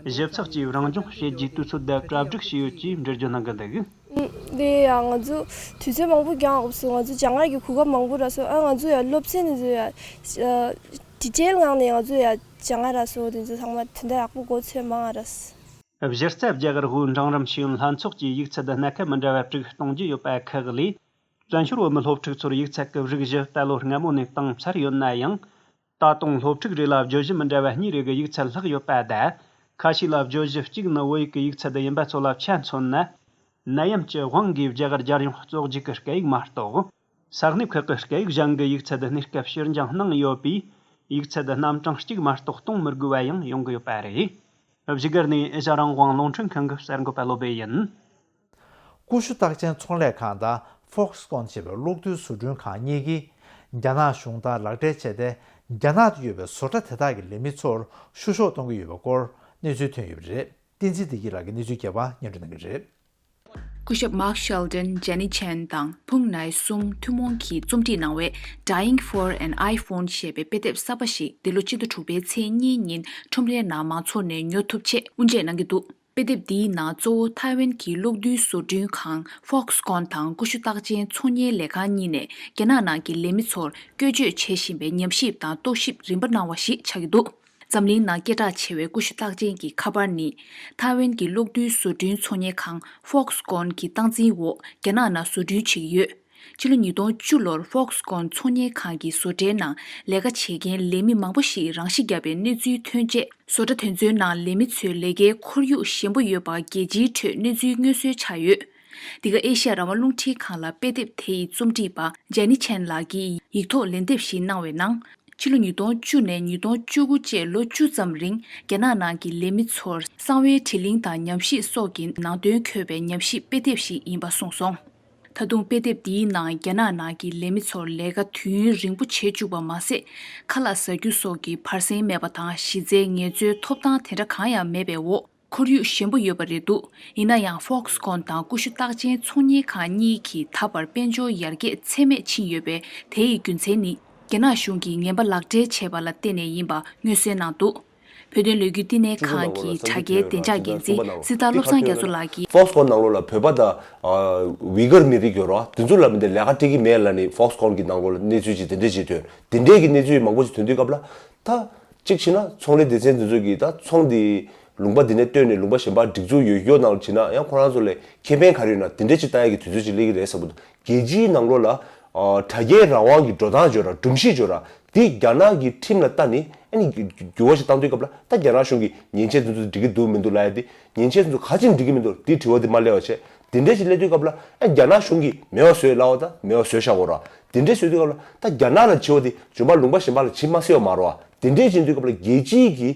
ཞིབ་ཚགས་ཀྱིས་རང་སྦྱོང་བྱེད་རྒྱུའི་དུས་ཚོད་དེ་གྲ་སྒྲིག་བྱས་ཡོད་ཅེས་འགྲེལ་བརྗོད་གནང་གི་འདུག། ཨུམ། དེ་ཡང་ང་ཚོ་དུས་ཚོད་མང་པོ་འགྱངས་དགོས་སོང་། ང་ཚོ་སྦྱང་ཡག་གི་གོ་སྐབས་མང་པོ་རག་སོང་། ཨ་ང་ཚོ་ཡང་སློབ་ཚན་ནས་ཚོ་ཡང་ཨ་ཌི་ཊེལ་ངང་ནས་ང་ཚོ་ཡང་སྦྱང་ཡག་རག་སོང་། དེ་ཚོ་ཚང་མ་དོན་དག་ཡག་པོ་གོ་ཚོད་མང་ང་རག་སོང་། གཞི་རྩ་རྒྱ་གར་བོད་འབྲིང་རིམ་ཤེས་ཡོན་ལྷན་ཚོགས་ཀྱིས་ཡིག་ཚད་སྣ་ཁ་མི་འདྲ་བ་དྲུག་གཏོང་རྒྱུ་ཡོད་པ་ཁག་ལས། བཙན་བྱོལ་བོད་མི་སློབ་ཕྲུག་ཚོར་ཡིག་ཚད་ཀྱི་རིགས་བཞི་ད་ལོ་སྔ་མོ་ནས་བཏང་ཚར་ཡོད་ན་ཡང་། ད་དུང་སློབ་ཕྲུག་རེ་ལ་བརྗོད་གཞི་མི་འདྲ་བ་གཉིས་རེ་གི་ཡིག་ཚད་ལྷག་ཡོད་པ་དང་། ཁ་ཤས་ལ་བརྗོད་གཞི་གཅིག་ནི་བོད་ཡིག་གི་ཡིག་ཚད་ཡིན་པ་ཚོ་ལ་ཆ་མཚོན་ན། ནད་ཡམས་ཀྱི་དབང་གིས་རྒྱ་གར་རྒྱལ་ཡོངས་གཙོ་བརྗིད་ཀྱི་སྐད་ཡིག་མ་གཏོགས། ས་གནས་ཁག་གི་སྐད་ཡིག་གཞན་གྱི་ཡིག་ཚད་གནས་སྐབས་ཕྱིར་འགྱངས་གནང་ཡོད་པས། ཡིག་ཚད་རྣམ་གྲངས་གཅིག་མ་གཏོགས་གཏོང་མི་དགོས་པ་ཡང་ཡོང་གི་ཡོད་པ་རེད། བཞུགས་སྒར་ནས་ཨེ་ཤ་རང་དབང་རླུང་འཕྲིན་ཁང་གི་གསར་འགོད་པ་བློ་བྷེ་ཡིན། ཀུ་ཤུ་རྟགས་ཅན་ཚོང་ལས་ཁང་དང་Foxconn་ཞེས་པའི་གློག་རྡུལ་བཟོ་སྐྲུན་ཁང་གཉིས་ཀྱིས་རྒྱ་ནག་གཞུང་དང་ལག་འབྲེལ་བྱས་ཏེ། རྒྱ་ནག་ཏུ་ཡོད་པའི་བཟོ་གྲྭ་དེ་དག་གི་ལས་མི་ཚོར་བཤུ་གཞོག་གཏོང་གི་ཡོད་པའི་སྐོར་གནས་ཚུལ་ཐོན་ཡོད་པ་རེད། བསྟན་འཛིན་བདེ་སྐྱིད་ལགས་ཀྱིས་གནས་ཚུལ་རྒྱས་པ་སྙན་སྒྲོན་གནང་གི་རེད། སྐུ་ཞབས་Mark Sheldon, Jenny Chen་དང་ཕུང་ནའི་སུང་ཐུན་མོང་གིས་རྩོམ་སྒྲིག་གནང་བའི་Dying for an iPhone་ཞེས་པའི་དཔེ་དེབ་གསར་པ་ཞིག་འདི་ལོ་སྤྱི་ཟླ་དྲུག་པའི་ཚེས་གཉིས་ཉིན་ཁྲོམ་རའི་ནང་མང་ཚོགས་ནས་ཉོ་ཐུབ་ཆེད་དབུ་འབྱེད་གནང་གི་འདུག། དཔེ་དེབ་འདིའི་ནང་གཙོ་བོ་ཐའེ་ཝན་གྱི་གློག་རྡུལ་བཟོ་སྐྲུན་ཁང་Foxconn་དང་ཀུ་ཤུ་རྟགས་ཅན་ཚོང་གཉེར་ལས་ཁང་གཉིས་ནས་རྒྱ་ནག་ནང་གི་ལས་མི་ཚོར་བཀོལ་སྤྱོད་བྱེད་བཞིན་པའི་ཉམས་ཞིབ་དང་རྟོག་ཞིབ་རིམ་པ་གནང་བ་ཞིག་ཆགས་ཀྱི་འདུག། འཛམ་གླིང་ནང་སྐད་གྲགས་ཆེ་བའི་ཀུ་ཤུ་རྟགས་ཅན་གྱི་ཁ་པར་ནི། ཐའེ་ཝན་གྱི་གློག་རྡུལ་བཟོ་སྐྲུན་ཚོང་གཉེར་ཁང་Foxconn་གྱི་སྟངས་འཛིན་འོག་རྒྱ་ནག་ནང་བཟོ་སྐྲུན་བྱེད་ཀྱི་ཡོད། ཕྱི་ལོ་ཉིས་སྟོང་བཅུ་ལོར་Foxconn་ཚོང་གཉེར་ཁང་གི་བཟོ་གྲྭའི་ནང་ལས་ཀ་བྱེད་མཁན་ལས་མི་མང་པོ་ཞིག་རང་ཤི་བརྒྱབ་པའི་གནས་ཚུལ་ཐོན་རྗེས། བཟོ་གྲྭ་དེ་ཚོའི་ནང་ལས་མི་ཚོའི་ལས་ཀའི་ཁོར་ཡུག་ཞན་པོ་ཡོད་པ་རྒྱལ་སྤྱིའི་ཁྲོད་གནས་ཚུལ་མངོན་གསལ་ཆགས་ཡོད། འདི་ག་ཨེ་ཤ་ཡ་རང་དབང་རླུང་འཕྲིན་ཁང་ལ་དཔེ་དེབ་དེ་ཡི་རྩོམ་སྒྲིག་པ་Jenny Chen་ལགས་ཀྱིས་ཡིག་ཐོག་ལན་འདེབས་ཤིག་གནང་བའི་ནང་། ཕྱི་ལོ་ཉིས་སྟོང་བཅུ་ནས་ཉིས་སྟོང་བཅུ་དགུ་བཅས་ལོ་བཅུ་ཙམ་རིང་རྒྱ་ནག་ནང་གི་ལས་མི་ཚོར་གསང་བའི་དྲི་ལན་དང་ཉམས་ཞིབ་སོགས་ཀྱི་ནང་དོན་འཁོད་པའི་ཉམས་ཞིབ་དཔེ་དེབ་ཞིག་ཡིན་པ་གསུངས་སོང་། ད་དུང་དཔེ་དེབ་འདིའི་ནང་རྒྱ་ནག་ནང་གི་ལས་མི་ཚོར་ལས་ཀ་དུས་ཡུན་རིང་པོ་བྱེད་བཅུག་པ་མ་ཟད། ཁ་ལག་ཟ་རྒྱུ་སོགས་ཀྱི་བར་གསེང་མེད་པ་དང་གཞི་རྩའི་ངལ་རྩོལ་ཐོབ་ཐང་དེ་འདྲ་གང་ཡང་མེད་པའི་འོག་ཁོར་ཡུག་ཞན་པོ་ཡོད་པ་རེད་འདུག། ཡིན་ན་ཡང་Foxconn་དང་ཀུ་ཤུ་རྟགས་ཅན་ཚོང་གཉེར་ཁང་གཉིས་ཀྱིས་ད་བར་དཔལ་འབྱོར་ཡར་རྒྱས་ཚད་མེད་ཕྱིན་ཡོད་པས། དེ་ཡི་རྒྱུ་མཚན་ནི་རྒྱ་ནག་གཞུང་གིས་ངན་པ་ལག་འབྲེལ་བྱས་པ་ལ་བརྟེན་ནས་ཡིན་པ་མངོན་གསལ་གནང་འདུག། བོད་དོན་ལས་འགུལ་བསྟི་གནས་ཁང་གི་དྲ་རྒྱའི་བདེ་འཇགས་འགན་འཛིན་སྲི་ཐར་བློ་བཟང་རྒྱ་མཚོ་ལགས་ཀྱིས། Foxconn་ནང་ལོགས་ལ་བོད་པ་དང་ཨ་ཝི་གར་མི་རིགས་ཡོད་རེད་བ། དེ་ཚོ་ལ་མི་འདི་ལས་ཀ་སྤྲད་ཀྱི་མེད་ལབ་ནས་Foxconn་གི་ནང་ལོགས་ལ་གནས་ཚུལ་ཅིག་དེ་འདྲས་ཅིག་ཐོན། དེ་འདྲས་ཀྱི་གནས་ཚུལ་མང་པོ་ཅིག་ཐོན་དུས་སྐབས་ལ། ད་གཅིག་བྱས་ན་ཚོང་ལས་སྡེ་ཚན་དེ་ཚོ་གིས་ད་ཚོང་འདི་ལུང་པ་འདི་ནས་བཏོན་ནས་ལུང་པ་གཞན་པར་སྒྲིག་འཛུགས་ཡོད་ཡོད་ནང་ལ་བྱས་ན་ཡང་ཁོ་རང་ཚོ་ལས་ཁེ་ཕན་ག་རེ་ཡོད་ན་དེ་འདྲས་ཅིག་བལྟ་ཡ་གི་དུས་ཚོད་ཅིག་སླེབས་ཀྱི་རེད་བསམ་གྱི་འདུག། རྒྱལ་སྤྱིའི་ནང་ལོགས་ལ་ཨ་དྲ་རྒྱའི་རང་དབང་གི་འགྲོ་སྟངས་བརྗོད་ར་སྒྲོམ་གཞི་བརྗོད་ར་འདི་རྒྱ་ནག་གི་ཁྲིམས་ལ་ལྟ་ནས་ཨ་ནི་འགྱུར་བ་ཞིག་བཏང་དུས་སྐབས་ལ་ད་རྒྱ་ནག་གཞུང་གིས་ཉེས་ཆད་དེ་ཚོ་འགྲིག་གི་འདུག་མི་འདུག་ལབ་ཡ་དེ་ཉེས་ཆད་དེ་ཚོ་ག་ཅིག་འགྲིག་གི་མི་འདུག་དེའི་དྲི་བ་དེ་མ་སླེབས་པ་བྱས། དེ་འདྲས་ཞིག་སླེབས་དུས་སྐབས་ལ་ཨ་རྒྱ་ནག་གཞུང་གིས་མེད་པ་བཟོས་ལབ་པ་དང་མེད་པ་བཟོས་བཞག་གོ་ར། དེ་འདྲས་བཟོས་དུས་སྐབས་ལ་ད་རྒྱ་ནག་ལ་བྱེད་པ་དེ་འཇོན་པ་ལུང་པ་གཞན་པ་ལ་བྱེད་མ་སྲིད་པ་མ་རེད་བ། དེ་འདྲས་བྱེད་དུས་སྐབས་ལ་རྒྱལ་སྤྱིའི་གི་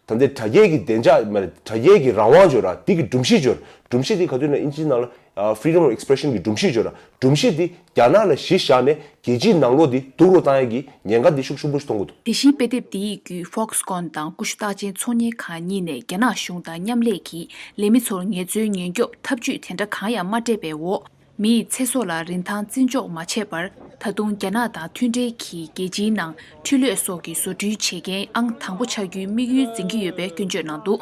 ད་ལྟའི་དྲ་རྒྱའི་གི་བདེ་འཇགས་མ་རེད། དྲ་རྒྱའི་གི་རང་དབང་བརྗོད་ར་དེ་གི་སྒྲོམ་གཞི་བརྗོད། སྒྲོམ་གཞི་དེ་ག་དུས་ན་ཨིན་ཇིའི་ནང་ལ་ཨ་freedom of expression་གི་སྒྲོམ་གཞི་བརྗོད་ར། སྒྲོམ་གཞི་དེ་རྒྱ་ནག་ལ་གཞི་བཞག་ནས་རྒྱལ་སྤྱིའི་ནང་ལོགས་དེ་སྡུག་རུ་བཏང་ཡ་གི་ཉེན་ཁ་དེ་ཤུགས་ཆེན་པོ་ཞིག་མཐོང་གི་འདུག། དེ་བཞིན་དཔེ་དེབ་དེ་ཡི་བརྒྱུད་Foxconn་དང་ཀུ་ཤུ་རྟགས་ཅན་ཚོང་གཉེར་ཁང་གཉིས་ནས་རྒྱ་ནག་གཞུང་དང་མཉམ་ལས་ཀྱིས་ལས་མི་ཚོར་ངལ་རྩོལ་ཉེན་སྐྱོབ་ཐབས་ཇུས་དེ་འདྲ་གང་ཡང་མ་སྤྲད་པའི་འོག་མིའི་ཚེ་སྲོག་ལ་རིན་ཐང་བརྩི་འཇོག་མ་བྱས་པར། ད་དུང་རྒྱ་ནག་དང་མཐུན་འབྲེལ་གྱིས་རྒྱལ་སྤྱིའི་ནང་འཕྲུལ་ལས་སོགས་ཀྱི་བཟོ་སྐྲུན་བྱེད་མཁན་ཨང་དང་པོ་ཆགས་རྒྱུའི་དམིགས་ཡུལ་འཛིན་གྱི་ཡོད་པའི་སྐྱོན་བརྗོད་གནང་འདུག།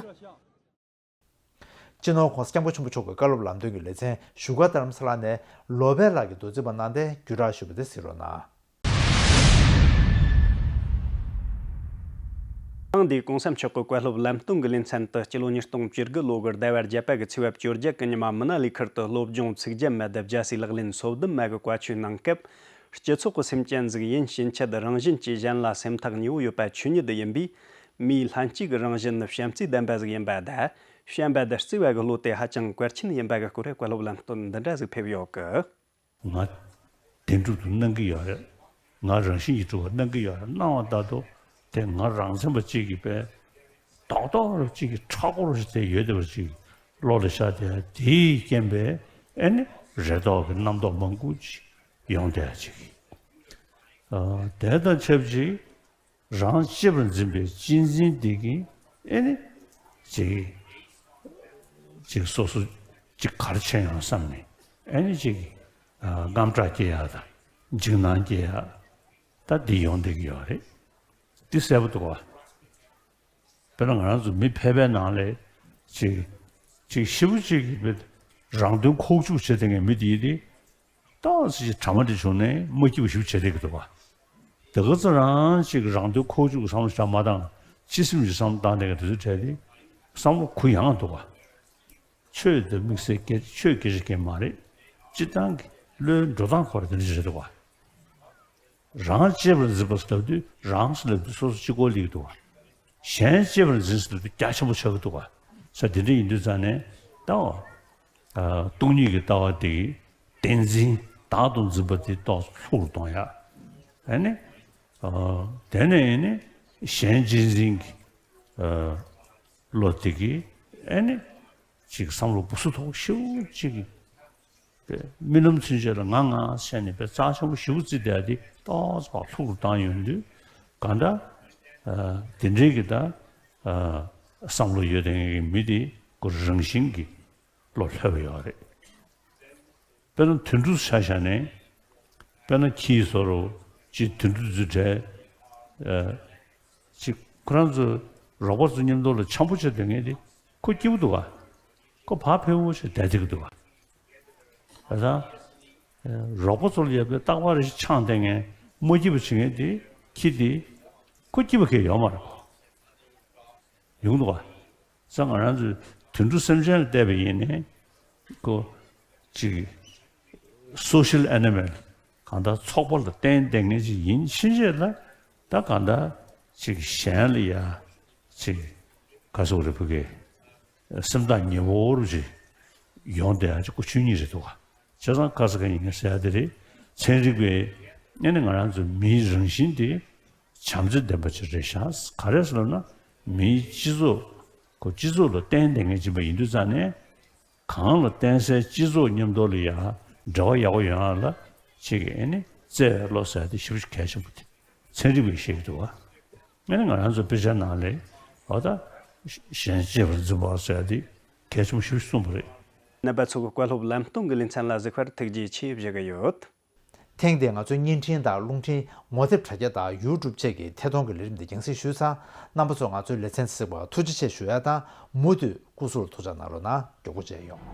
སྤྱི་ནོར་༸གོང་ས་༸སྐྱབས་མགོན་ཆེན་པོ་མཆོག་གི་བཀའ་སློབ་ལམ་སྟོན་གྱི་ལེ་ཚན་བཞུགས་སྒར་རྡ་རམ་ས་ལ་ནས་བློ་བྷེ་ལགས་ཀྱིས་མདོ་རྩིས་པ་གནང་སྟེ་བརྒྱུད་བསྒྲགས་ཞུས་པ་དེ་གཟིགས་རོགས་གནང་། ཐེངས་འདིའི་༸གོང་ས་མཆོག་གི་བཀའ་སློབ་ལམ་སྟོན་གྱི་ལེ་ཚན་དུ་སྤྱི་ལོ་ཉིས་སྟོང་བཅུ་དགུ་ལོ་དགུ་ཟླ་བ་བརྒྱད་པ་གི་ཚེས་པ་བཅོ་བརྒྱད་ཀྱི་ཉི་མ་མི་ན་ལི་ཁུལ་དུ་སློབ་སྦྱོང་ཚིག་བརྒྱད་མ་དང་རྒྱལ་སྲས་ལག་ལེན་སོ་བདུན་མ་གི་བཀའ་ཆོས་གནང་སྐབས། སྤྱི་ཚོགས་ཀྱི་སེམས་ཅན་ཟིག་ཡིན་ཕྱིན་ཆད་རང་བཞིན་གྱིས་གཞན་ལ་སེམས་ཐག་ཉེ་བོ་ཡོད་པ་ཆོས་ཉིད་ཡིན་པས། མིའི་ལྷན་སྐྱེས་ཀྱི་རང་བཞིན་ནི་བྱམས་བརྩེ་ལྡན་པ་ཟིག་ཡིན་པ་དང་། བྱམས་པ་དང་བརྩེ་བ་གི་བློ་དེ་ཧ་ཅང་གལ་ཆེན་ཡིན་པ་གི་སྐོར་བཀའ་སློབ་ལམ་སྟོན་འདི་འདྲ་ཟིག་ཕེབས་ཡོད་གི། ང་བདེན་གྲུབ་ཏུ་སྣང་གི་ཡོད་རེད། ང་རང་བཞིན་གྱིས་གྲུབ་པ་སྣང་གི་ཡོད་རེད། སྣང་བ་ལྟར་དུ་དེ་ང་རང་མཚན་པ་གཅིག་གིས་པས་རྡོག་རྡོག་རུ་གཅིག་གིས་ཁྲག་ཁོག་རུ་དེ་ཡོད་བསྡད་པ་ཅིག་བློ་ལ་ཤར་ཏེ། དེའི་རྐྱེན་པས་ཨེ་ནི་རེ་དོགས་ཀྱི་རྣམ་རྟོག་མང་པོ་ཅིག་ཡོང་བསྡད་ཅིག་ཨ། དེ་དང་ཆབས་ཅིག་རང་གཅེས་པར་འཛིན་པའི་གཅེས་འཛིན་དེ་གིས་ཨེ་ནི་ཅིག་ཅིག་སོ་སོ་ཅིག་ག་རེ་བྱས་ཡང་བསམ་ནས་ཨེ་ནི་ཅིག་ཨ། དངངས་སྐྲག་སྐྱེ་ཡག་དང་འཇིགས་སྣང་སྐྱེ་ཡག་ད་འདི་ཡོང་བསྡད་ཀྱི་ཡོད་རེད། འདི་གསལ་པོ་འདུག་བ། དཔེར་ན་ང་རང་ཚོ་མི་ཕལ་པའི་ནང་ལ་ཅིག་ཅིག་ཞེ་པོ་ཅིག་གིས་རང་དོན་ཁོག་བཅུག་བྱེད་བསྡད་མཁན་མི་དེ་ཡིན་ཏེ། ཏོག་ཙམ་ཅིག་དྲ་མ་འདྲ་བྱུང་ནས་མ་སྐྱིད་པ་ཞིག་བྱེད་བསྡད་ཀྱི་འདུག་བ། དེ་ག་ཚོད་རང་ཅིག་རང་དོན་ཁོག་བཅུག་བསམ་བློ་བྱ་མ་བཏང་། སྤྱི་སེམས་ཀྱི་བསམ་བློ་བཏང་བསྡད་མཁན་དེ་ཚོའི་གྲས་དེ་བསམ་བློ་གུ་ཡངས་འདུག་བ། ཆོས་དེ་དམིགས་བསལ་སྐད་ཆོས་སྐད་ཆ་སྐད་མ་རེད། སྤྱིར་བཏང་གི་བློའི་འགྲོ་སྟངས་སྐོར་དེ་འདྲ་ཞིག་རེད་འདུག་བ། རང་གཅེས་པར་འཛིན་པ་ཟེར་དུས་རང་ཟེར་ལབ་དུས་སོ་སོ་གཅིག་པོ་སླེབས་ཀྱི་འདུག་བ། གཞན་གཅེས་པར་འཛིན་ཟེར་དུས་རྒྱ་ཆེན་པོ་ཆགས་ཀྱི་འདུག་བ། ས་དེ་འདྲ་ཡིན་དུས་ཙང་ནས་ལྟ་བ། ཨ། སྟོང་ཉིད་ཀྱི་ལྟ་བ་དེ་གིས་བདེན་འཛིན་བདག་ཏུ་འཛིན་པ་དེ་ཏོག་ཙམ་ལྷུག་རུ་གཏོང་ཡག་ཨ་ནི། ཨ། དེ་ནས་ཨ་ནི་གཞན་གཅེས་འཛིན་གྱི་ཨ། བློ་དེ་གིས་ཨ་ནི། ཅིག་བསམ་བློ་སྦུ་སུ་ཐོག་ཤུགས་ཅིག་གིས་རྨི་ལམ་ཚུན་ཆད་ལ་ང་ང་བྱས་ནས་དཔེ་རྩ་ཆེན་པོ་ཞེ་པོ་བརྩིས་བསྡད་དེ་ཏོག་ཙམ་ལྷུག་རུ་བཏང་ཡོང་དུས་གང་འདྲ། ཨ། དེ་འདྲའི་གི་ད། ཨ། བསམ་བློ་ཡོད་དེ་མི་དེ་ཁོ་རང་བཞིན་གྱིས་བློ་ལྷོད་པ་ཡོད་རེད། དཔེར་ན་དུད་འགྲོ་ཆ་བཞག་ནས། དཔེར་ན་ཁྱི་ཟེར་རོ། ཅིག་དུད་འགྲོ་ཚོའི་གྲས། ཨ། ཅིག་ཁོ་རང་ཚོ་རོགས་པ་ཚོ་མཉམ་དུ་ལ་འཆམ་པོ་བྱེད་སྡོད་མཁན་དེ་ཁོ་སྐྱིད་པོ་འདུག་ག་ཁོ་བག་ཕེབས་པོ་བྱས་བསྡད་བསྡད་ཀྱི་འདུག་ག་ད་ལྟ་རོགས་པ་ཚོ་ལ་ཡ་དཔེ་རྟག་པར་ཆང་བསྟེན་མཁན་མ་སྐྱིད་པ་བྱེད་མཁན་དེ་ཁྱི་དེ་ཁོ་སྐྱིད་པ་གང་ཡང་ཡོད་མ་རེད་ཁོ། ཡོང་འདུག་ག་ས་ང་རང་ཚོས་དུད་འགྲོ་སེམས་ཅན་ལ་བལྟས་པ་ཡིན་ནའི་ཁོ་ཅིག་social animal གང་ལྟར་ཚོགས་པ་ལ་བརྟེན་བསྡད་མཁན་ཅིག་ཡིན་ཕྱིན་ཆད་ལ་ད་གང་ལྟར་ཅིག་གཞན་ལ་ཡ་ཅིག་ག་ཟེར་རེད་བུ་གེ་སེམས་ཐག་ཉེ་བོ་རུ་ཅིག་ཡོང་བསྡད་ཡ་ཅིག་ཁོ་ཆོས་ཉིད་རེད་འདུག་ག་བྱས་ཙང་ཁ་ས་ཁ་ཡིན་ཟེར་ཡ་དེ་རེད། ཚན་རིག་པས་ཨ་ནི་ང་རང་ཚོ་མིའི་རང་བཞིན་དེ་བྱམས་བརྩེ་ལྡན་པ་ཅིག་རེད་ཤག་ག་རེ་ཟེར་ན་མིའི་སྤྱི་ཚོགས་ཁོ་སྤྱི་ཚོགས་ལ་བརྟེན་བསྡད་མཁན་ཅིག་ཡིན་པ་ཡིན་དུས་ཙང་ནས་གང་ལ་བརྟེན་སའི་སྤྱི་ཚོགས་མཉམ་དུ་ལ་ཡ་འབྲེལ་བ་ཡག་པོ་ཡོང་ཡ་ལ་ཅིག་ཨ་ནི་བརྩེ་བའི་བློ་ཟེར་ཡ་དེ་ཞེ་པོ་ཅིག་གལ་ཆེན་པོ་དེ་ཚན་རིག་པས་བཤད་ཀྱི་འདུག་བ། ཨ་ནི་ང་རང་ཚོ་དཔེ་ཆ་ནང་ལ་འོ་ད་གཞན་གཅེས་པར་འཛིན་པ་ཟེར་ཡ་དེ་གལ་ཆེན་པོ་ཞེ་པོ་ཅིག་གསུངས་པ་རེད། རྣམ་པ་ཚོ་གི་བཀའ་སློབ་ལམ་སྟོན་གྱི་ལེ་ཚན་ལ་གཟིགས་པར་ཐུགས་རྗེ་ཆེ་ཞུ་གི་ཡོད། ཐེངས་འདིའི་ང་ཚོའི་བརྙན་འཕྲིན་དང་རླུང་འཕྲིན་ངོ་དེབ་དྲ་རྒྱ་དང་ཡུ་ཊུབ་བཅས་ཀྱི་ཐད་གཏོང་གི་ལས་རིམ་འདི་རྒྱང་སྲིང་ཞུས་ཚར། རྣམ་པ་ཚོས་ང་ཚོའི་ལེ་ཚན་གཟིགས་པར་ཐུགས་རྗེ་ཆེ་ཞུ་ཡ་དང་མུ་མཐུད་སྐུ་གཟུགས་ལ་ཐུགས་ཅག་གནང་རོགས་གནང་། མགྱོགས་པོ་མཇལ་ཡོང་།